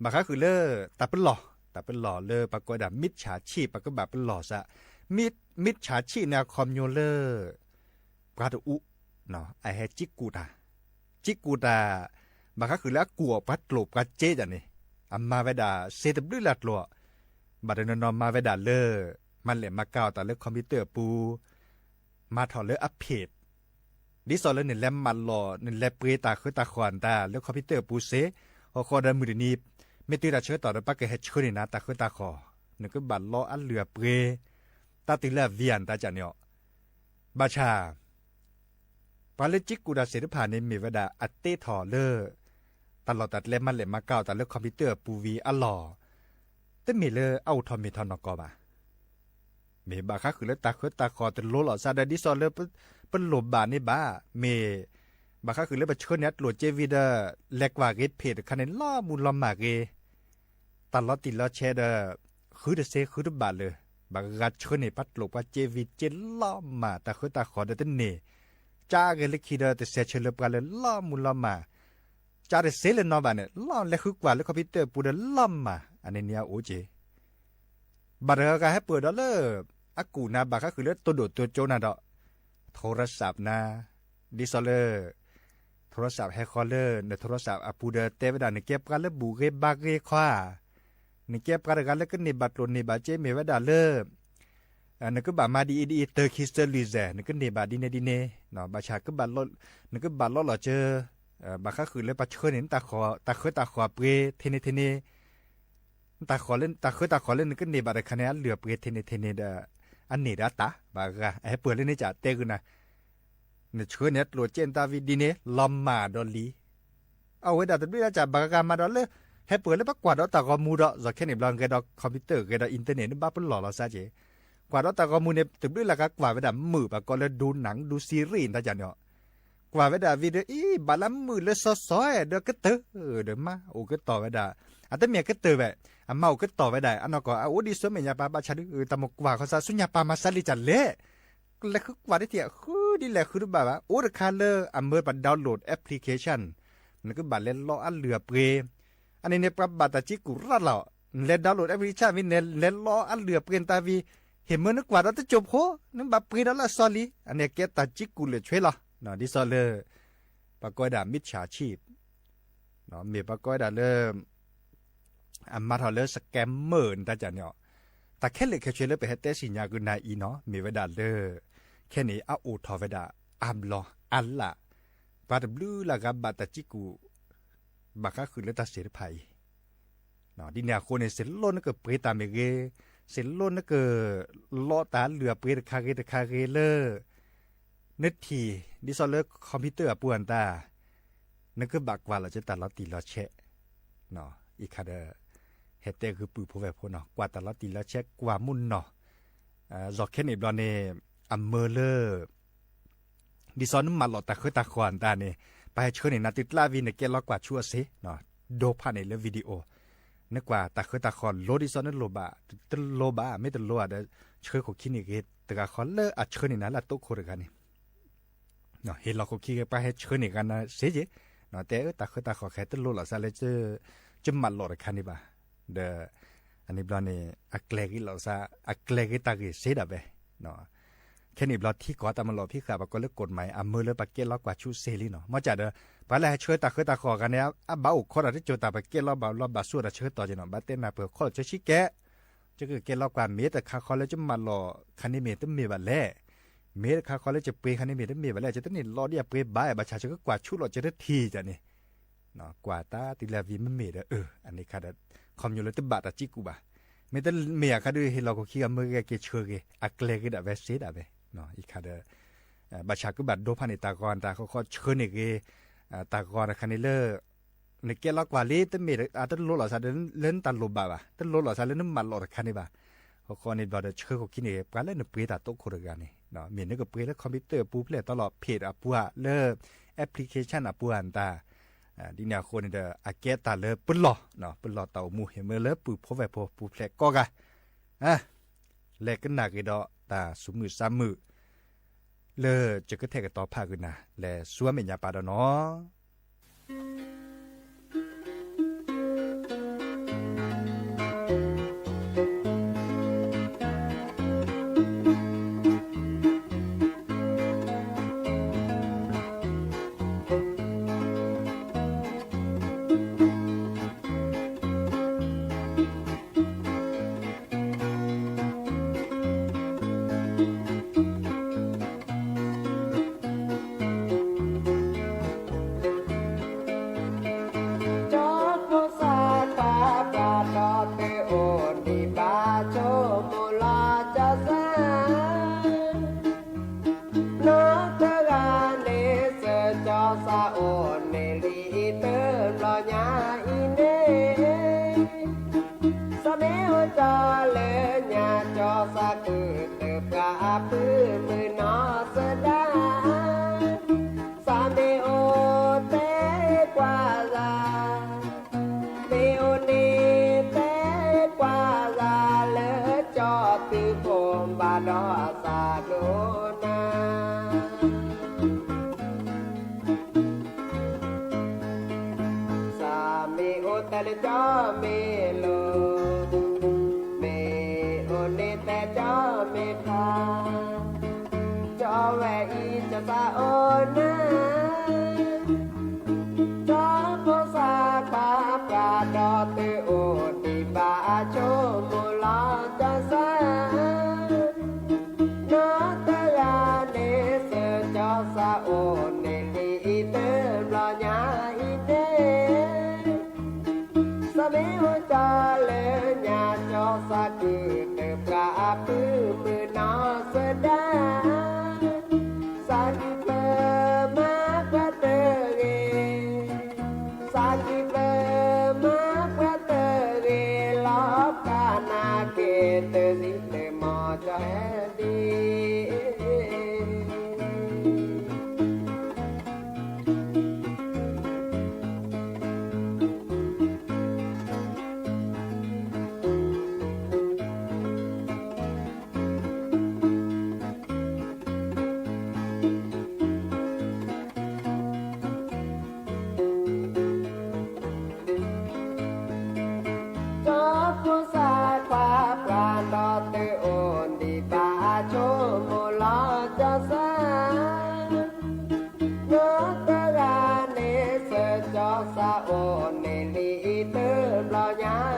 ဘၣ်ဃးဃုာ်လၢ တၢ်ပလီၢ်, တၢ်ပလီၢ်လၢပှၤကိးဝဲဒၣ် မံဆၣ်ဆံၣ် ပကဘၣ်ပလီၢ်စ့ၢ်, မံဆၣ်ဆံၣ်န့ၣ် အခီပညီလၢ ပှၤတအူ အဟဲစံၣ်ကူၣ်တၢ်, စံၣ်ကူၣ်တၢ်, ဘၣ်ဃးဃုာ်လၢအကူၣ်အီၤပှၤကျိာ်ပှၤစ့ဒ်န့ၣ်, အမၤဝဲဒၣ်စ့တဘျုးလၢ်ကျိာ်, ဘၣ်တနီၤနီၤမၤဝဲဒၣ်လၢ မၤလဲၣ်မၤကၤအီၤတၢ်လၢ computer အပူၤ မၤထီၣ်လၢအ page ဒ်သိးလၢနလဲၤမၤလီၢ် နလဲၤပှ့ၤတၢ်ဃၢတၢ်ဃီၣ်နတၢ်လၢ computer အပူၤစ့, ဃီဃီဒီးမုၢ်တနံၤ မ့ၢ်တုၤတၢ်ဆၢကတီၢ်ဒီး ပကဟဲဆှၢန့ၢ်နၤတၢ်ဃၢတၢ်ဃီၣ်, နကဘၣ်လီအလုၢ်အပှ့ၤ, တၢ်တုၤလၢအ via နတၢ်ကၢ်န့ၣ်အီၤ, ဘၣ်ဆၣ် ပှၤလၢစံၣ်ကူၣ်တၢ်သ့ၣ်တဖၣ်န့ၣ် မ့ၢ်ဝဲဒၣ်အတ့ထီၣ်လၢ တၢ်လီၢ်တၢ်ကျဲမၤလဲၣ်မၤကၤအီၤတၢ်လၢ computer အပူၤဝံၤအလီၢ်, တမ့ၢ်လၢအအိၣ်ထီၣ်မ့ၢ်ထီၣ်နီၢ်ကီၢ်ဘၣ်. မ့ၢ်ဘၣ်ဃးဃုာ်လၢတၢ်ဃၢတၢ်ဃီၣ်တလိလီၤစ့ဒီး ဒ်သိးလၢ ပလိၣ်ဘၣ်န့ၣ်ဘၣ်, မ့ၢ်ဘၣ်ဃးဃုာ်လၢပဆှၢန့ၢ်အကျိာ်စ့ဝံၤဒီး လဲၤကွၢ်ဂ့ၤ page တခါန့ၣ် လီၤမူလီၤမၢ်ဂ့ၤ တၢ်လီၤတံၢ်လီၤဆဲးဒီး ဃုတစ့ဃုတဘၣ်လၢၤ, ဘၣ်ဂၤဆှၢန့ၢ်ပှၤကျိာ်ပှၤစ့ဝံၤ စ့လီၤမၢ် တၢ်ဃၢတၢ်ဃီၣ်ဒီးတန့ၢ်, ကၢ်ဂ့ၤလၢခံဒီး တစဲးဆၢလၢပှၤလၢလီၤမူလီၤမၢ်, ကၢ်တစ့လၢၤနီၤဘၣ်န့ၣ် လီၤလဲၤဃုကွၢ်လၢ computer အပူၤဒီးလီၤမၢ် အန့ၣ်န့ၣ်အအိၣ်က့ၤ ဘၣ်တဂၤဂၤဟဲပၢၢ်ဒီးလၢ အကူၣ်နၤဘၣ်ဃးဃုာ်လၢတိၢ်ဒိၣ်တိၢ်ကၠိနၤဒီး ထိရစးနၤ, ဒ်သိးလၢ ထိရစးဟဲဃီလၢ နထိရစးအပူၤဒီး တဲဝဲဒၣ် နကဲပှၤလၢဘူၣ်ဂ့ၤဘါဂ့ၤခီဧါ, နကဲပှၤတဂၤလၢကန့ၢ်ဘၣ်ကျိၣ်န့ၢ်ဘၣ်စ့ မ့ၢ်ဝဲဒၣ်လၢ နကဘၣ်မၤဒ်အံၤဒ်အံၤ တၢ်ခံစၢလွံၢ်စဲး နကန့ၢ်ဘၣ်ဒ်န့ၣ်ဒ်န့ၣ်, ဘၣ်ဆၣ် နကဘၣ်လီလီၤစ့ ဘၣ်ဃးဃုာ်လၢပှၤဆှၢန့ၢ် တၢ်ဃၢတၢ်ဃီၣ်ပှ့ၤထဲန့ၣ်ထဲန့ၣ်, တၢ်ဃၢတၢ်ဃီၣ်လၢနကန့ၢ်ဘၣ်တခါန့ၣ် အလုၢ်အပှ့ၤထဲန့ၣ်ထဲန့ၣ်ဒီး အန့ၢ်ဒီးအတၢ်ဘၣ်ဂၤ အဟဲပၢၢ်လၢန့ၣ်ကတဲဂုာ်နၤ, နဆှၢန့ၢ်အကျိၣ်စ့နတၢ်ဝံၤဒ်န့ၣ် လီၤမၢ်ဒီးလံ အဝဲဒၣ်တဘျုးလၢ်ကဘၣ်ဂၤမၤဒီးလၢ ဟဲပၢၢ်လၢပကွၢ်ဒီးတၢ်ဂီၤမူဒီး ယီၤခဲန့ၣ်ဘျီ ဂဲၤဒီး computer ဂဲၤဒီး internet န့ၣ် ဘၣ်ပလီၢ်လီၤစ့က့ၤ, ကွၢ်ဒီးတၢ်ဂီၤမူန့ၣ် တဘျုးလၢ်ကကွၢ်ဝဲဒၣ်မုာ် ပှၤကိးလၢဒူနၢ်ဒူ series တၢ်ကၢ်န့ၣ်အီၤ, ကွၢ်ဝဲဒၣ် video အံၤ ဘၣ်လၢမုာ်လၢစီစီဒီးကတၢၢ်ဒီးမး အိၣ်ကတီၢ်ဝဲဒၣ်, အတမ့ၢ်အကတၢၢ်ဘၣ်, အမၤအိၣ်ကတီၢ်ဝဲဒၣ် အနီၢ်ကီၢ် အအိၣ်ဒံးဆူမဲာ်ညါပၢ် ဘၣ်ဆၣ်ဒုး တၢ်မ့ၢ်ကွၢ်ဃီစ့ ဆူညါပၢ်မၤစၢ်လံကလဲၣ် လဲၤဃုကွၢ်ဒ်ထံၣ် ဃုဒ်လဲၣ်ဃုတဘၣ်ဘၣ် အိၣ်တခါလၢအမၢပှၤ download application, နကဘၣ်လဲၤလီအလုၢ်အပှ့ၤ, အန့ၣ်န့ၣ် ပှၤဘၣ်တၢ်စံၣ်ကူၣ်ရၣ်လီၤ, နလဲၤ download application ဝံၤ နလဲၤလီအလုၢ်အပှ့ၤနတၢ်ဝံၤ ဟ့ၣ်မၢနကွၢ်ဒီးတစိၢ်ဖိ နဘၣ်ပှ့ၤဒီးလၢအစီလံ, အန့ၣ်ကဲတၢ်စံၣ်ကူၣ်လၢာ်ဆွဲလီၤ, ဒ်သိးလၢ ပှၤကိးဝဲဒၣ် မံဆၣ်ဆံၣ် မ့ၢ်ပှၤကိးဝဲဒၣ်လၢ အမၤထီၣ်လၢ scammer နတၢ်ကၢ်န့ၣ်အီၤ, တၢ်ခဲလၢာ်ခဲဆ့လၢပဟဲတဲစံၣ်ညါကနၤအံၤနီၤ မ့ၢ်ဝဲဒၣ်လၢ ခဲန့ၣ်အအိၣ်ထီၣ်ဝဲဒၣ်အါဘျီအါလၣ်, ပှၤတဘျုးလၢ်ဂၤဘၣ်တၢ်စံၣ်ကူၣ် ဘၣ်ဃးဃုာ်လၢတၢ်စ့တဖၣ်အံၤ ဒ်န့ၣ်အဃိန့ၣ် စ့လိၣ်နကပှ့ၤတၢ်မ့ၢ်ဂ့ၤ, စ့လိၣ်နကလီတၢ်လုၢ်အပှ့ၤတခါဂ့ၤတခါဂ့ၤလၢ နထံၣ် ဒ်သိးလၢ computer အပူၤအတၢ် နကဘၣ်ကွၢ်လီၤက့ၤတၢ်လီၤတံၢ်လီၤဆဲး, အံၤခါဒီး ဟဲတဲဂုၢ်ပုၢ်ဖိဝဲၢ်ဖိနီၤ ကွၢ်တၢ်လီၤတံၢ်လီၤဆဲး ကွၢ်မုၢ်နီၤ, ယီၤခဲန့ၣ်ဘျီန့ၣ် အမၢလၢ ဒ်သိးနမၢလီၤတၢ်ဃၢတၢ်ဃီၣ်အတၢ်န့ၣ် ပှၤဟဲဆှၢန့ၢ်နၤတုၤကျါဝံၤ နကဲလီၤကွၢ်ဆူအစ့ ဒိဖးန့ၣ်လၢ video နကွၢ်တၢ်ဃၢတၢ်ဃီၣ်လိဒ်သိးနလိၣ်ဘၣ်, တလိၣ်ဘၣ် မ့ၢ်တလိၣ်ဘၣ်ဒီး ဆှၢခိၣ်ခံန့ၣ်ဂ့ၤ တဂၤဃီလၢအဆှၢန့ၢ်နၤလၢအတိခိၣ်တဂၤန့ၣ် ဟ့ၣ်လီၤခိၣ်ခံဂ့ၤ ပှၤဟဲဆှၢန့ၢ်ဂၤနၤစ့က့ၤ, တဲအၢ တၢ်ဃၢတၢ်ဃီၣ်ခဲတလိၣ်လီၤစ့လၢ ကမၢလီၤတခါန့ၣ်ဘၣ်, ဒီး အန့ၣ်ဘျီန့ၣ် အကျဲၤဂ့ၤလီၤစ့ အကျဲၤဂ့ၤတၢ်ဂ့ၢ်စ့ဒၣ်ဝဲ ခဲန့ၣ်ဘျီထံကီၢ်တၢ်မၤလီၤဖံးဃာ် ပှၤကိးလၢ กฎหมาย အမၢလၢပကဲလီၤကွၢ်ဆူစ့လံနီၤ, မ့ၢ်ကဒီး ပှၤလၢဟဲဆှၢတၢ်ဃၢတၢ်ဃီၣ်ဂၤန့ၣ် အဘၣ်အိၣ်ခိးတၢ်တစိၤတၢ်ပကဲလီၤဘၣ်လီၤဘၣ်ဆူတၢ်ဆၢကတီၢ်က့ၤနီၤ, ဘၣ်တဲနၢ်ပၢၢ်ခီၣ်လီၤစ့ဆံကဲး, ကကဲလီၤကွၢ်မ့ၢ်တခါဃီလၢ ကမၢလီၤခါန့ၣ်မ့ၢ်တမ့ၢ်ဘၣ်လဲၣ်, မ့ၢ်တခါဃီလၢကပှ့ၤခါန့ၣ်မ့ၢ်တမ့ၢ်ဘၣ်လဲၣ်, ကတန့ၢ်လီဒ်အပှ့ၤဘၣ် ဘၣ်ဆၣ်ကကကွၢ်ဆူလီၤက့ၤတထံၣ်န့ၣ် ကွၢ်တၢ်တုၤလၢအဝံၤမ့မ့ၢ်ဒီး အ အန့ၣ်ခါဒီး ခီပညီလၢတဘၣ်တၢ်စံၣ်ကူၣ်ဘၣ်, မ့ၢ်တမ့ၢ်အခါဒီး ဟ့ၣ်လီၤခိၣ်ခံဂၤမၢဂ့ၤက့ၤဆှၢဂ့ၤ အကျဲၤဂ့ၤဒၣ်ဝဲစ့ဒၣ်ဝဲ, အံၤခါဒီး ဘၣ်ဆၣ်ကဘၣ်ဒိဖးန့ၢ်တၢ်ဂီၤတၢ်ဃီဃီဆှၢန့ၢ်ဂ့ၤ တၢ်ဂီၤတခါန့ၣ်လၢ နကဲလီၤကွၢ်လံ တမ့ၢ်အတလိၣ်လီၤစ့လၢနတၢ်လိၣ်ဘၣ်ဘၣ်, တလိၣ်လီၤစ့လၢနမၢလီၤတခါန့ၣ်ဘၣ်, ဃီဃီန့ၣ်ဘျီဒီးဆှၢခိၣ်ခံန့ၣ်ဂ့ၤ ပှၤလၢနပှ့ၤတၢ်တိခိၣ်တဂၤန့ၣ် မ့ၢ်နကပှ့ၤလၢ computer အပူၤဖျဲၣ်တီလီၤ page အပူၤဧါ လၢ application အပူၤဧါနတၢ် ဒ်န့ၣ်အဃိန့ၣ်ဒီး အကဲတၢ်လၢပလီၢ်, ပလီၢ်တၢ်အိၣ်မူဟ့ၣ်မၢလၢပုၢ်ဖိဝဲၢ်ဖိပူၤဖျဲၣ်ကိးဂၤ, လဲၤကနၣ်က့ၤဒီးတၢ်သူၣ်မုာ်သးမုာ်, လၢယကထဲးကတီၤဖးဂုာ်နၤ လဲၤဆူအမဲာ်ညါပာ်ဒီးနီၤ. ကၠီဖိသၣ်ခွါပှၤဒီး သုအိၣ်ဒံးဘၣ်ဆိကမိၣ်လီၤကၠီသၣ် နီၢ်တဂၤန့ၣ် စၢၤကၠီသၣ်အိၣ်န့ၣ်လံတဘျီညါအံၤန့ၣ်, သးမ့ၢ်အိၣ်ကၠီလၢညါ ကၠီသၣ်ကုၢ်တပှၢ်ပုၢ်မုၢ်နီၢ်သဒါ, သးမ့ၢ်အိၣ်တဲကွၢ်သး မ့ၢ်အိၣ်န့ၣ်တဲကွၢ်သးလၢကၠီသုးဖိဘၣ်ဒီးသးကအိၣ်နၤ, သးမ့ၢ်အိၣ်တဲလၢကၠီမ့ၢ်လိၤ, မ့ၢ်အိၣ်န့ၣ်တဲကၠီမ့ၢ်ဖျါ, ကၠီဝဲအံၤကၠီသးအိၣ်နၤ ကၠီဖိသၣ်ခွါပှၤဒီး သုအိၣ်ဒံးဘၣ်ဆိကမိၣ်လီၤကၠီသၣ်, နီၢ်တဂၤန့ၣ် စၢၤကၠီသၣ်အိၣ်န့ၣ်လံတဘျီညါအံၤန့ၣ် သးမ့ၢ်အိၣ်ကၠီလၢညါ ကၠီသၣ်ကုၢ်တပှၢ်ပုၢ်မုၢ်နီၢ်သဒါ, သးကံၢ်ပျၢၤမၤပှၤတဂ့ၤ, သးကံၢ်ပျၢၤမၤပှၤတဂ့ၤ လီၤဖးနၤက့ၤ တစံးတမီၢ်ကၠီဟဲဒံး ကၠီဖိသၣ်ခွါပှၤဒီး သုအိၣ်ဒံးဘၣ်ဆိကမိၣ်လီၤကၠီသၣ်, နီၢ်တဂၤန့ၣ် စၢၤကၠီသၣ်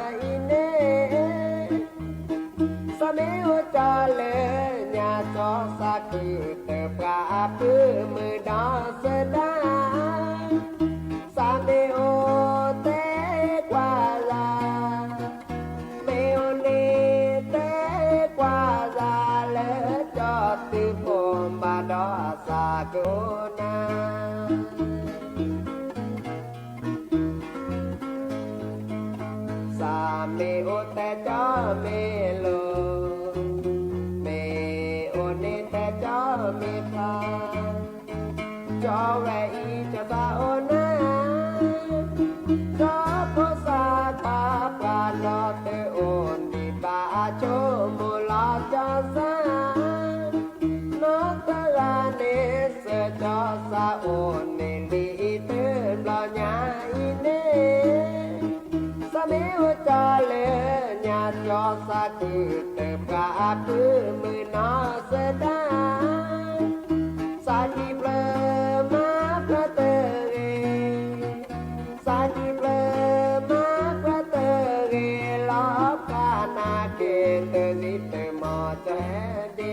အိၣ်န့ၣ်လံတဘျီညါအံၤန့ၣ် သးမ့ၢ်အိၣ်ကၠီလၢညါ ကၠီသၣ်ကုၢ်တပှၢ်ပုၢ်မုၢ်နီၢ်သဒါ, သးမ့ၢ်အိၣ်တဲကွၢ်သး, မ့ၢ်အိၣ်န့ၣ်တဲကွၢ်သးလၢ ကၠီသုးဖိဘၣ်ဒီးသးကအိၣ်နၤ သးမ့ၢ်အိၣ်တဲကၠီမ့ၢ်လိၤ, မ့ၢ်အိၣ်န့ၣ်တဲကၠီမ့ၢ်ဖျါ, ကၠီဝဲအံၤကၠီသးအိၣ်နၤ, ကၠီဖိသၣ်ခွါပှၤဒီး သုအိၣ်ဒံးဘၣ်ဆိကမိၣ်လီၤကၠီသၣ် နီၢ်တဂၤန့ၣ် စၢၤကၠီသးအိၣ်န့ၣ်လံတဘျီညါအံၤန့ၣ်, သးမ့ၢ်အိၣ်ကၠီလၢညါ ကၠီသးကုၢ်တပှၢ်ပုၢ်မုၢ်နီၢ်သဒါ, သးကံၢ်ပျၢၤမၤပှၤတဂ့ၤ သးကံၢ်ပျၢၤမၤပှၤတဂ့ၤ လီၤဖးနၤက့ၤ တစံးတမီၢ်ကၠီ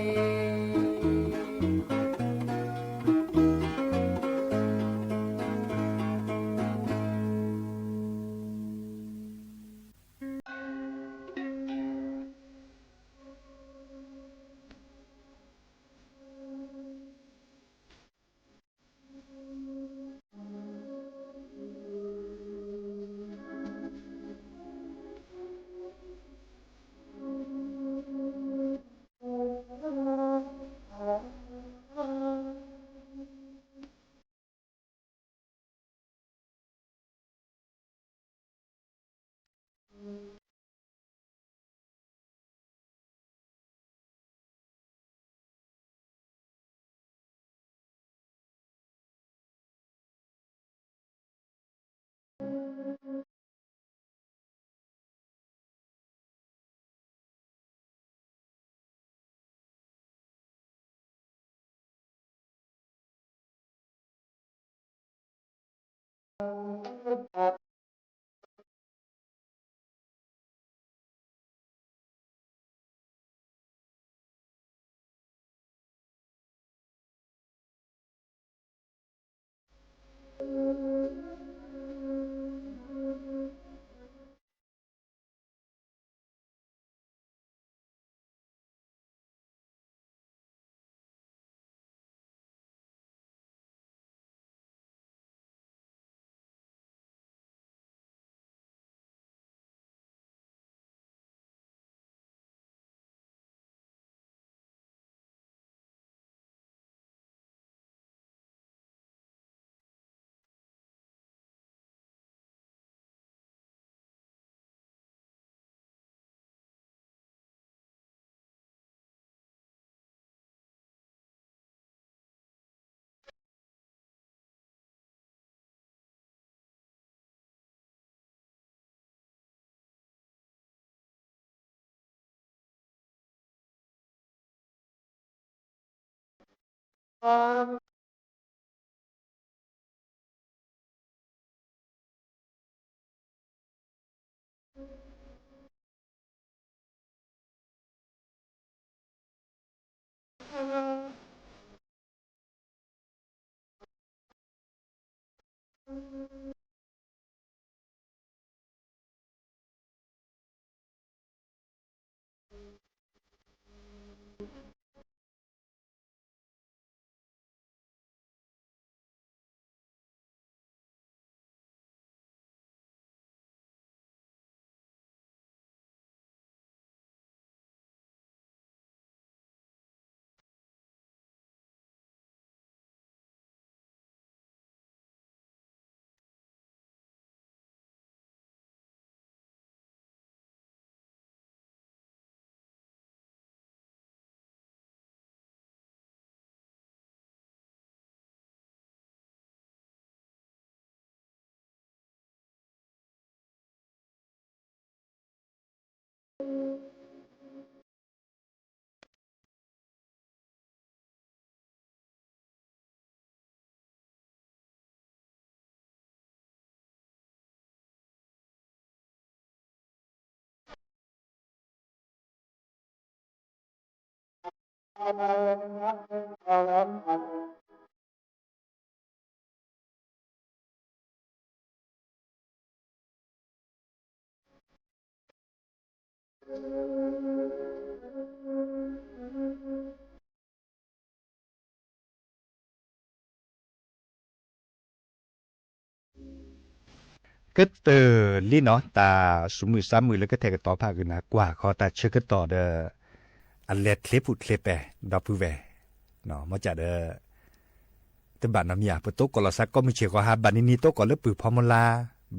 ဟဲဒံး ကတၢၢ်လံနီၤ တၢ်စူၤမုၢ်စါမုၢ်လၢကထဲကတီၤဖးဂ့ၤနၤ ကွၢ်ဃီတၢ်ဆၢကတီၢ်ဒီး အလဲၤချ့ပူၤချ့ပဲာ် ဒီပုၢ်ဝဲၢ်, မ့ၢ်ကဒီး တဘၣ်နီတမံၤဧါ, ပတိကိးလီၤစါကိးမုၢ်ဆ့ၣ်ဂီၤဟါ, ဘၣ်နံၤနံၤတိကိးလၢပုၢ်ဖီမူလါ,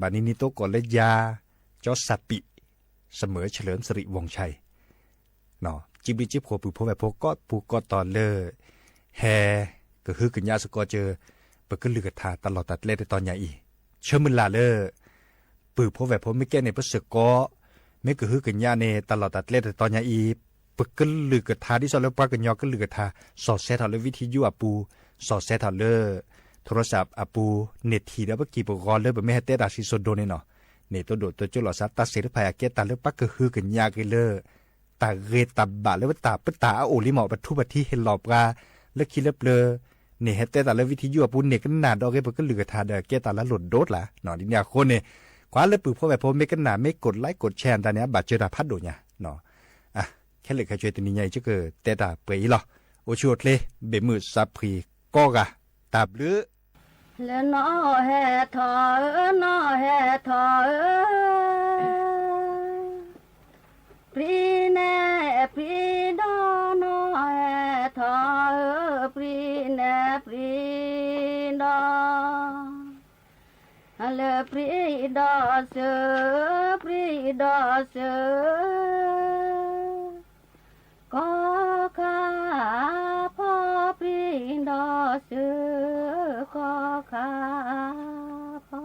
ဘၣ်နံၤနံၤတိကိးလၢယၤ, ကၠီစၢ်ပံး, စမၢၣ်ဆၢလၢၣ် စရံးဝီၣ်ဆါအံၤ, စံးဘျုးစံးဖှိၣ်ပုၢ်ဖိဝဲၢ်ဖိကိးပူၤကိးတီၤလၢ ဟဲကဟုကညးစ့ၢ်ကီးကၢ ပကလုၢ်ကထါတၢ်လီၢ်တၢ်ကျဲတတီၤညါအံၤ, ဆၢမုၢ်လၢ်လၢ ပုၢ်ဖိဝဲၢ်ဖိမ့ၢ်ကဲန့ၣ် ပစ့ၢ်ကီး မ့ၢ်ကဟုကညးန့ၣ် တၢ်လီၢ်တၢ်ကျဲတတီၤညါအံၤ, ပကလုၢ်ကထါ ဒ်သိးလၢပှၤကညီကလုၢ်ကထါ စီၤဆှံထီၣ်လၢ ဝံထံယူၣ် အပူၤ, စီၤဆှံထီၣ်လၢ ထိရစၢ် အပူၤ, န့ၢ်ထံၣ်ဒီးပက့ၢ်ပဂီၤလၢပမ့ၢ်ဟဲတဲတၢ်စံၣ်စိၤဒိၣ်န့ၣ်နီၤ, န့ၣ်သိးဒိၣ်သိးကၠိလီၤစါ တၢ်သ့ၣ်တဖၣ်အံၤ အကဲတၢ်လၢပှၤကဟုကညးက့ၤလၢ တၢ်ဂ့ၤတၢ်ဘၣ်လၢပတၢ်ပတၢ်အအိၣ်လံမး, ပထူပထံဟ့ၣ်လီၤပှၤ လၢခံလၢပျၢၤ န့ၣ်ဟဲတဲတၢ်လၢ ဝံထံယူၣ် အပူၤ န့ၢ်ကနၣ်ဒီးဂ့ၤ ပကလုၢ်ကထါဒီး ကဲတၢ်လၢအလိၣ်ဒိၣ်တၢ်, ဒ်န့ၣ်အဃိန့ၣ် ကွၢ်လၢပုၢ်ဖိဝဲၢ်ဖိ မ့ၢ်ကနၣ် မ့ၢ်ကိးlike ကိးshare တၢ်န့ၣ် အဘၣ်စၢၤတၢ်ဖးဒိၣ်ညါ, ခဲလၢာ်ခဲဆ့ တနံၤညါအံၤ ယကတဲတၢ်ပှဲၤအံၤလီၤ. အိၣ်ဆူၣ်အိၣ်ချ့ ဘၣ်မုာ်စၢ်ဖှံကိးဂၤ, တၢ်ဘျုး လၢနီၢ်ဟဲထီၣ်ဧၢ, နီၢ်ဟဲထီၣ်ဧၢ, ပြံနဲပြံဒီ, နီၢ်ဟဲထီၣ်ဧၢ, ပြံနဲပြံဒီ, လၢပြံဒီစၢၤ, ပြံဒီစၢၤ ကီခါဖီ, ပြံဒီစၢၤ ကီခါဖီ,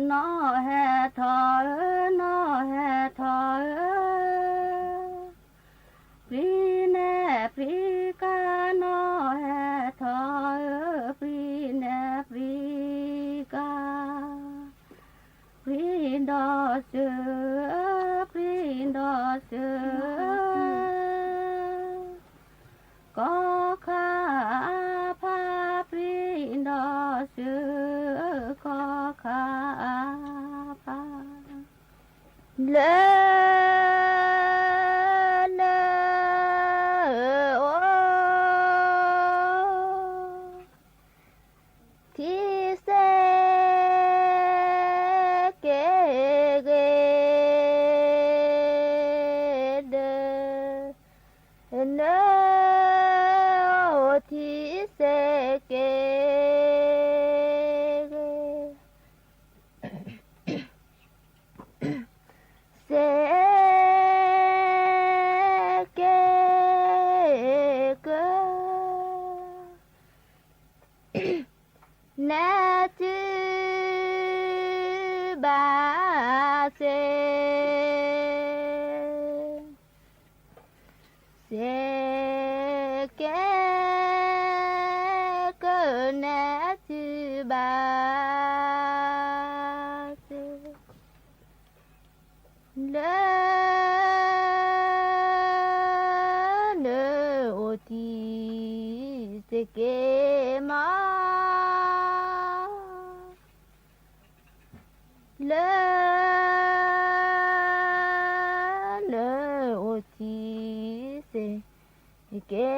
နီၢ်ဟဲထီၣ်ဧၢ, နီၢ်ဟဲထီၣ်ဧၢ, ပျံၤနဲၣ်ပျံၤကါ, နီၢ်ဟဲထီၣ်ဧၢ, ပျံၤနဲၣ်ပျံၤကါ, ပျံၤဒီးစၢၤ, ပျံၤဒီးစၢၤ ကီၢ်ခါအါဖး, ပျံၤဒီးစၢၤ ကီၢ်ခါအါဖး, လၢ လၢ အိၣ် ထံစဲးကဲးဂ့ၤ ဒီး နအိၣ်ထံစဲးကဲးဂ့ၤ စဲးကဲးကၢ နဲၣ်စုဘၣ်စ့ၢ် စဲးကဲးကၢ နဲၣ်စုဘၣ်စ့ၢ် လၢ နအိၣ်ထံ စကဲမး လၢ နအိၣ်ထံ စကဲ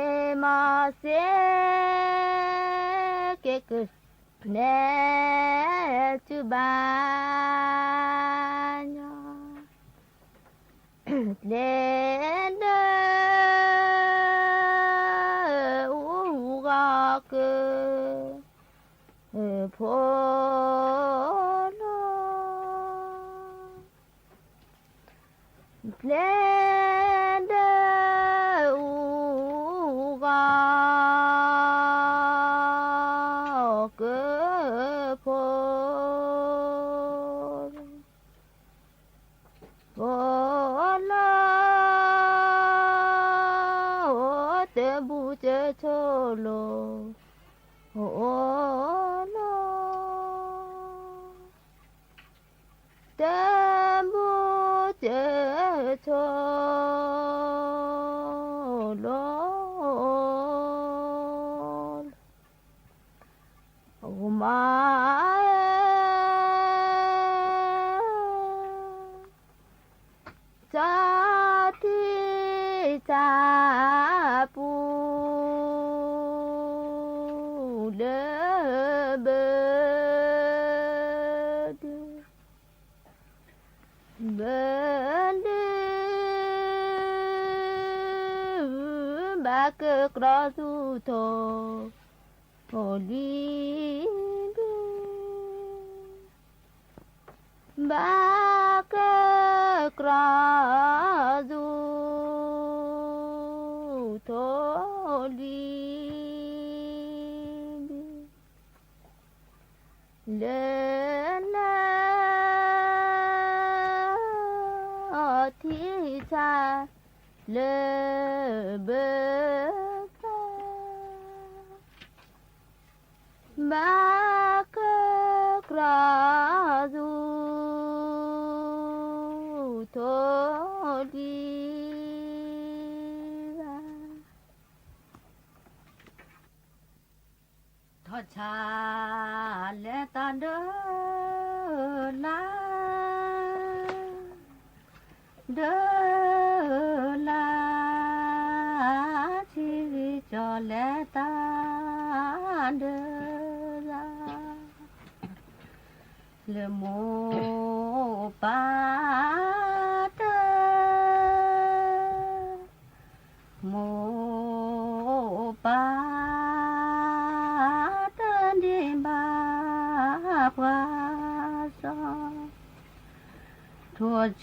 မး စဲးကဲးကၢ နဲၣ်စုဘၣ်ညီ ကျဲဒီး အူဂီၤကၢ ဖိလီၤ ကျဲ ဒီး အူဂီၤကၢ ဖိ ဖိလီၤ တဘူးကၢ ဆိလိၤ အိၣ်လီၤ တဘူးကၢ ဆိလိၤ မါ တၢ်ထံတၢ်ပူၤ လၢဘၢဒု ဘၢဒု ဘၣ်ကကြၢးသူၣ်ထီၣ် လံၤဒု ဘၣ်ကကြၢးသူၣ်ထီၣ် လံၤဒု လၢ လၢ အထံဆါ လၢဘၢသး ဘၣ်ကကြၢး သူၣ်ထီၣ်လံၤဘၣ် ထီၣ်ဆါ လဲၤတၢ်ဒၢလၢ် ဒၢလၢ် ထံဂ့ၤကၠီ လဲၤတၢ်ဒၢလၢ် လၢမိၢ်ပၢ်တၢ် မိၢ်ပၢ် တၢ်ဒ့ၣ်ဘၣ်ပှၤစီၤ ထိၣ်ဆၢ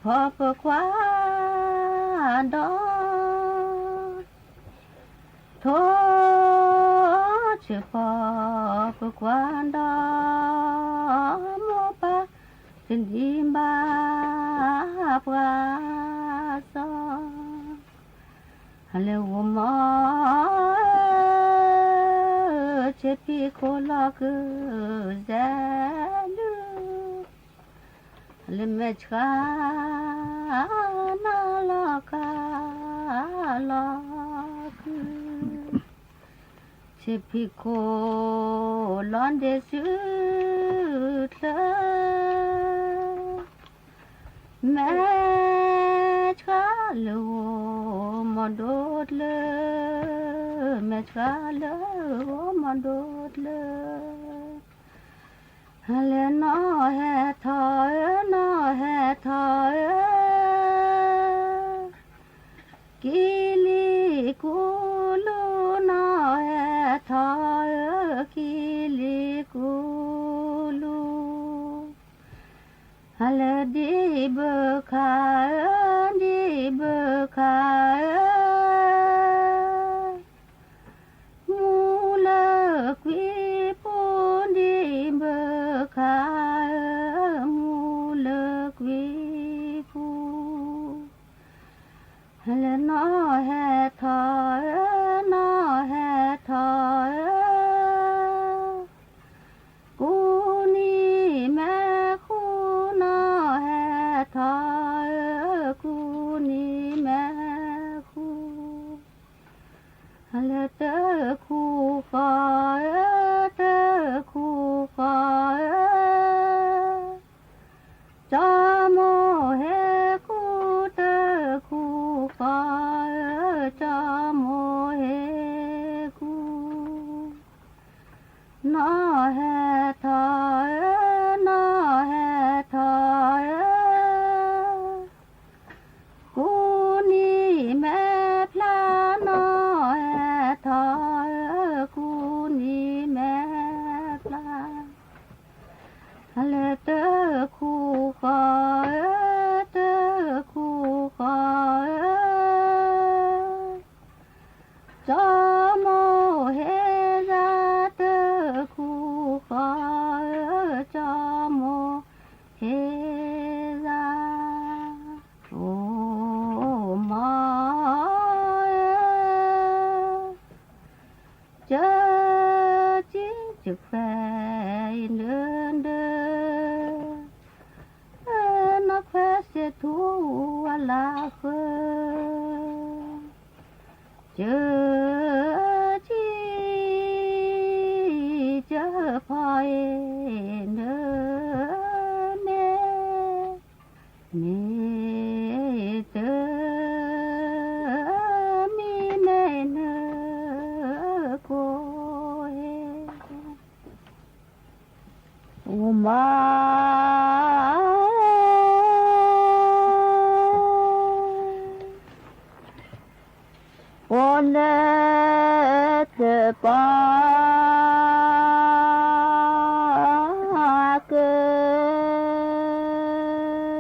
ဖီပကွၢ်ဒီး ထိၣ် ဆၢဖှီၣ်ပကွၢ်ဒီး မိၢ်ပၢ်တနံၤဘၣ်ပှၤစီၤ, လဲၤဂိၢ်မီၢ်ဧၢ, ဆ့ဖံးခိၣ်လီၤကစဲးဒုး လၢမဲာ်ဆှးနၤလီၤကါလီၤကု, ဆ့ဖံးခိၣ်လီၤဒ့စုချၢ, မဲာ်ဆှးလၢဂိၢ်မီၢ်ဒိၣ်တလၢ, မဲာ်ဆှးလၢဂိၢ်မီၢ်ဒိၣ်တလၢ လဲၤနီၢ်ဟဲထီၣ်ဧၢ, နီၢ်ဟဲထီၣ်ဧၢ, ကံလံၤကူလူ, နီၢ်ဟဲထီၣ်ဧၢ, ကံလံၤကူလူ, လဲၤဒံးဘၢခါဧၢ, ဒံးဘၢခါဧၢ မူလၢကွံာ်ပူၤ, ဒံးဘၢခါဧၢ, မူလၢကွံာ်ပူၤ, လဲၤနီၢ်ဟဲထီၣ်ဧၢ, နီၢ်ဟဲထီၣ်ဧၢ, ကူနံၤမဲာ်ဃူ, နီၢ်ဟဲထီၣ်ဧၢ, ကူနံၤမဲာ်ဃူ လဲၤတခူဃီဧၢ, တခူဃီဧၢ, ကၠီမိၢ်ဟ့ၣ်ကူ, တခူဃီဧၢ, ကၠီမိၢ်ဟ့ၣ်ကူ နီၢ်ဟဲထီၣ်ဧၢ, နီၢ်ဟဲထီၣ်ဧၢ, ကူနံၤမဲာ်ဖျါ, နီၢ်ဟဲထီၣ်ဧၢ, ကူနံၤမဲာ်ဖျါ, လဲၤတခူဃီဧၢ, တခူဃီဧၢ ကၠီမိၢ်ဟ့ၣ်ယၤတခူဃီဧၢ, ကၠီမိၢ်ဟ့ၣ်ယၤ, အိၣ်မးဧၢ, ကၢကံကခွဲးအံၤနၢၤဒၢ, နီၢ်ခွဲးစ့ထူဝဲလၢဃၢၤ ကၢကံကဖီအံၤနၢၤမ့ၢ်, မ့ၢ်တမံၤမ့ၢ်နၢၤကိၢ်ဧၢ အိၣ်မး အိၣ်လၢတပီၤက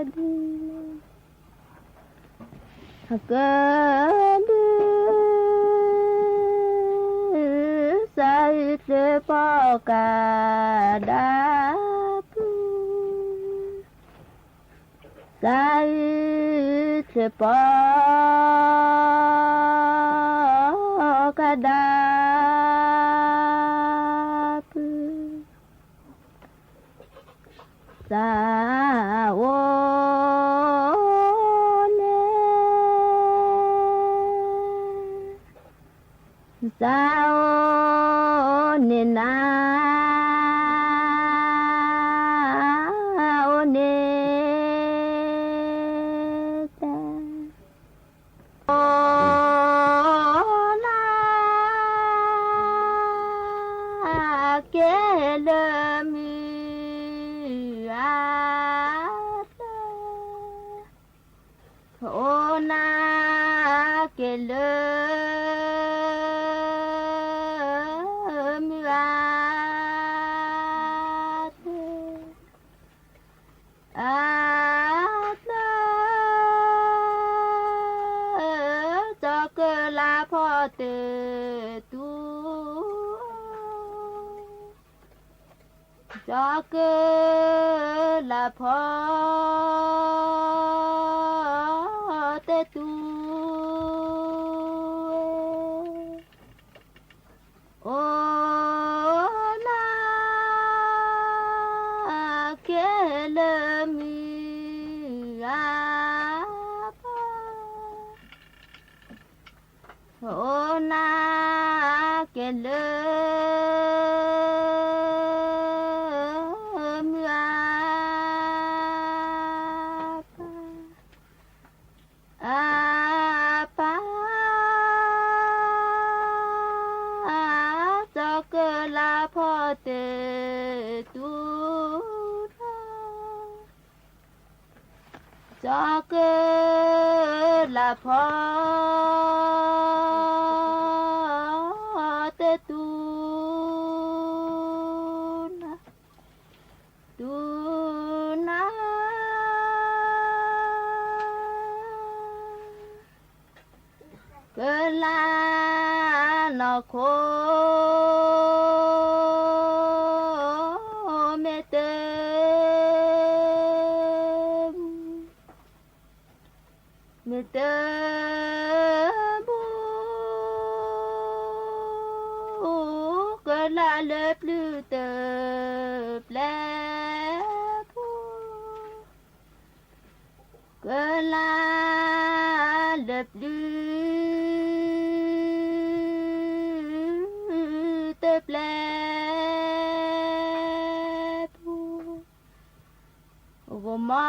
ဒု ကဒု စးအုးတပီၤကဒါပူၤ စးအုးတပီၤကဒါပူၤ စးအိၣ်န့ၣ် စးအိၣ်န့ၣ်နၤ အိၣ်န့ၣ်တၢ် အိၣ်နၤ ကဲလၢမုၢ်အါတၢ် အိၣ်နၤကဲလၢမုၢ်အါတၢ် အါတၢ် ကၠီကလါဖီတၢၣ်တူၢ် စီၤကလးဖီတတူၢ် အိၣ်လၢကဲလၢမုၢ်အါပၢ်, အိၣ်လၢကဲလၢမုၢ်အါပၢ်, အပၢ်, စီၤကလးဖီတတူၢ်လီၤ. စီၤကလးဖီတတူၢ်နၤ, တူၢ်နၤ ကလးနီၢ်ခိ မ့ၢ်တ မ့ၢ်တမူ ကလးလၢပျုၤတပျဲၢ်ပူၤ, ကလးလၢပျုၤတပျဲၢ်ပူၤ, ဂီၤမီ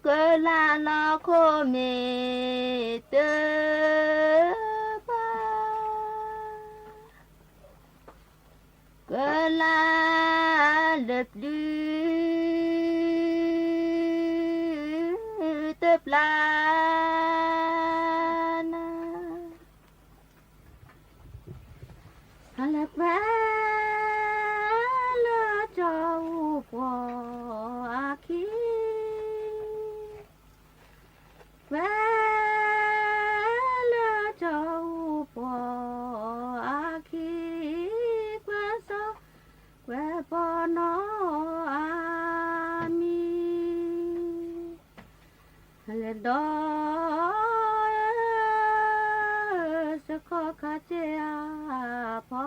ကလးနီၢ်ခိမ့ၢ်တပၢ်, ကလးလၢပျုၤတပျၢ်နၤ ဟဲလၢကွဲလၢကၠီၤအူပှီၤအခံ, ကွဲလၢကၠီၤအူပှီၤအခံ, ကွဲစီၤကွဲပီၤနီၢ်အါမံၤ လဲၤဒီးစခီၣ်ခးစ့အဖီ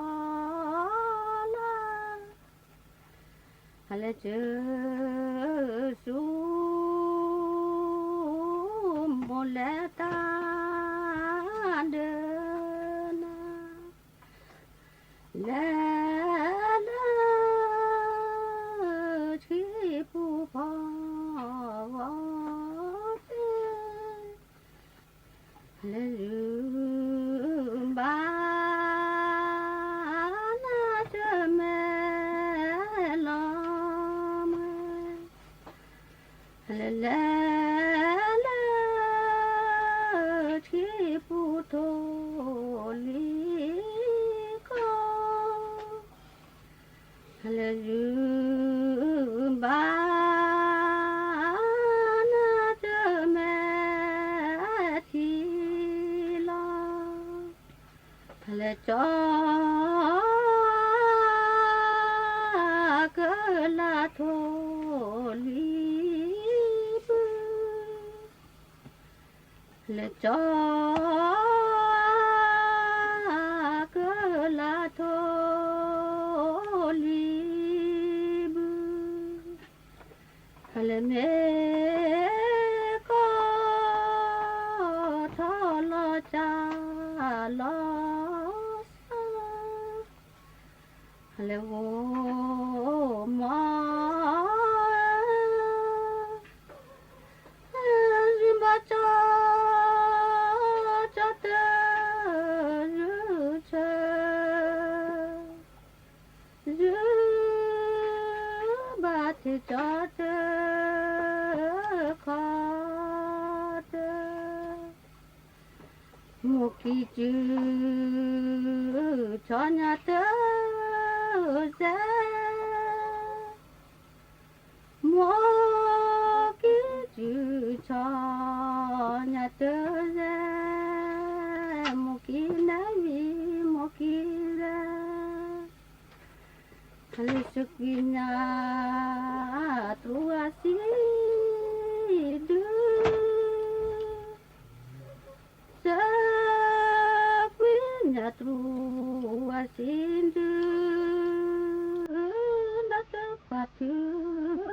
လာ်, ဟဲလၢစူၤ မိၢ်လဲၤတၢ်ဒၢနၤ လဲၤလၢ ဆှံပူၤဖီဂီၤသ့ၣ်, လဲၤယုၤဘၣ် နၤတမဲလီၤမွဲ, လဲၤလဲၤလၢ ဆှံပူၤထိၣ်လံၤကီၢ် လဲၤယုၤဘၣ် နၤတမဲထံလီၤ, လဲၤကၠီ ကလးထိၣ်လံၤဘု လဲၤကၠီ ကလးထိၣ်လံၤဘု, လဲၤမ့ၢ်ကီၢ်ထီၣ်လီၤကၢ်လီၤဆၢ လဲၤဂီၤမီ ယုၤဘၣ်ကၠီ ကၠီတၢ် ယုၤဆၢ ယုၤဘၣ်ထံးကၠီတၢ် ခီတၢ် မိၢ်ကံၢ်စု ဆီညါတၢ်စဲး, မိၢ်ကံၢ်စု ဆီညါတၢ်စဲး လၢစကွံာ်ညါတြူအစံဒု, စကွံာ်ညါတြူအစံဒု, ဒီးတပာ်တုၤလီၤပစု ဂ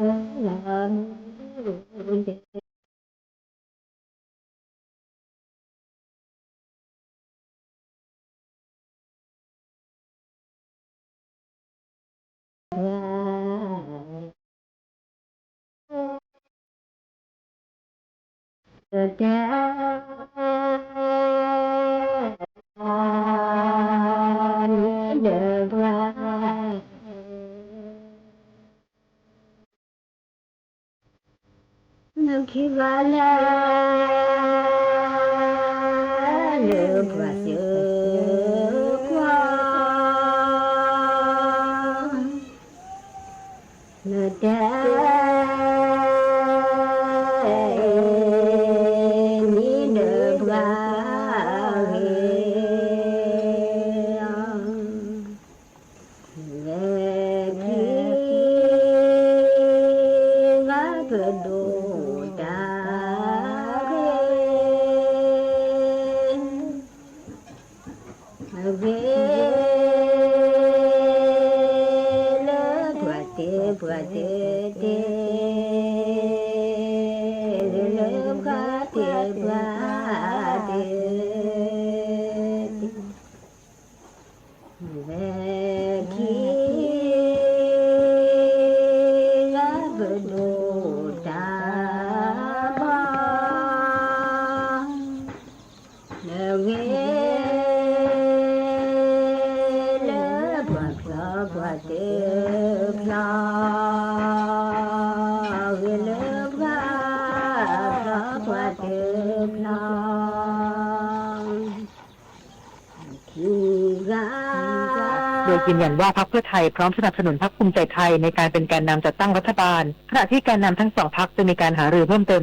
ၤလၢဂုာ်ကျဲး နခံဂၤလၢ လၢပှၤစၢၤကွၢ် နတဲ နံၤဒီးပှၤဂ့ၤ လၢခံ ဂၤကဒိၣ်တၢ်ဂ့ၤ ဂ့ၤ လၢပှၤတဲပှၤတဲတဲ ဂ့ၤ လၢပှၤတဲပှၤတဲ လၢခံ ဂၤကဒိၣ်တၢ်ဘီ ဂ့ၤ လၢပှၤဖျီပှၤတဲဖျီ ဂ့ၤ လၢပှၤဖျီပှၤတဲဖျီ ခံဂၤ โดยยืนยันว่าพรรคเพื่อไทยพร้อมสนับสนุนพรรคภูมิใจไทยในการเป็นแกนนำจัดตั้งรัฐบาล ขณะที่แกนนำทั้งสองพรรคจะมีการหารือเพิ่มเติม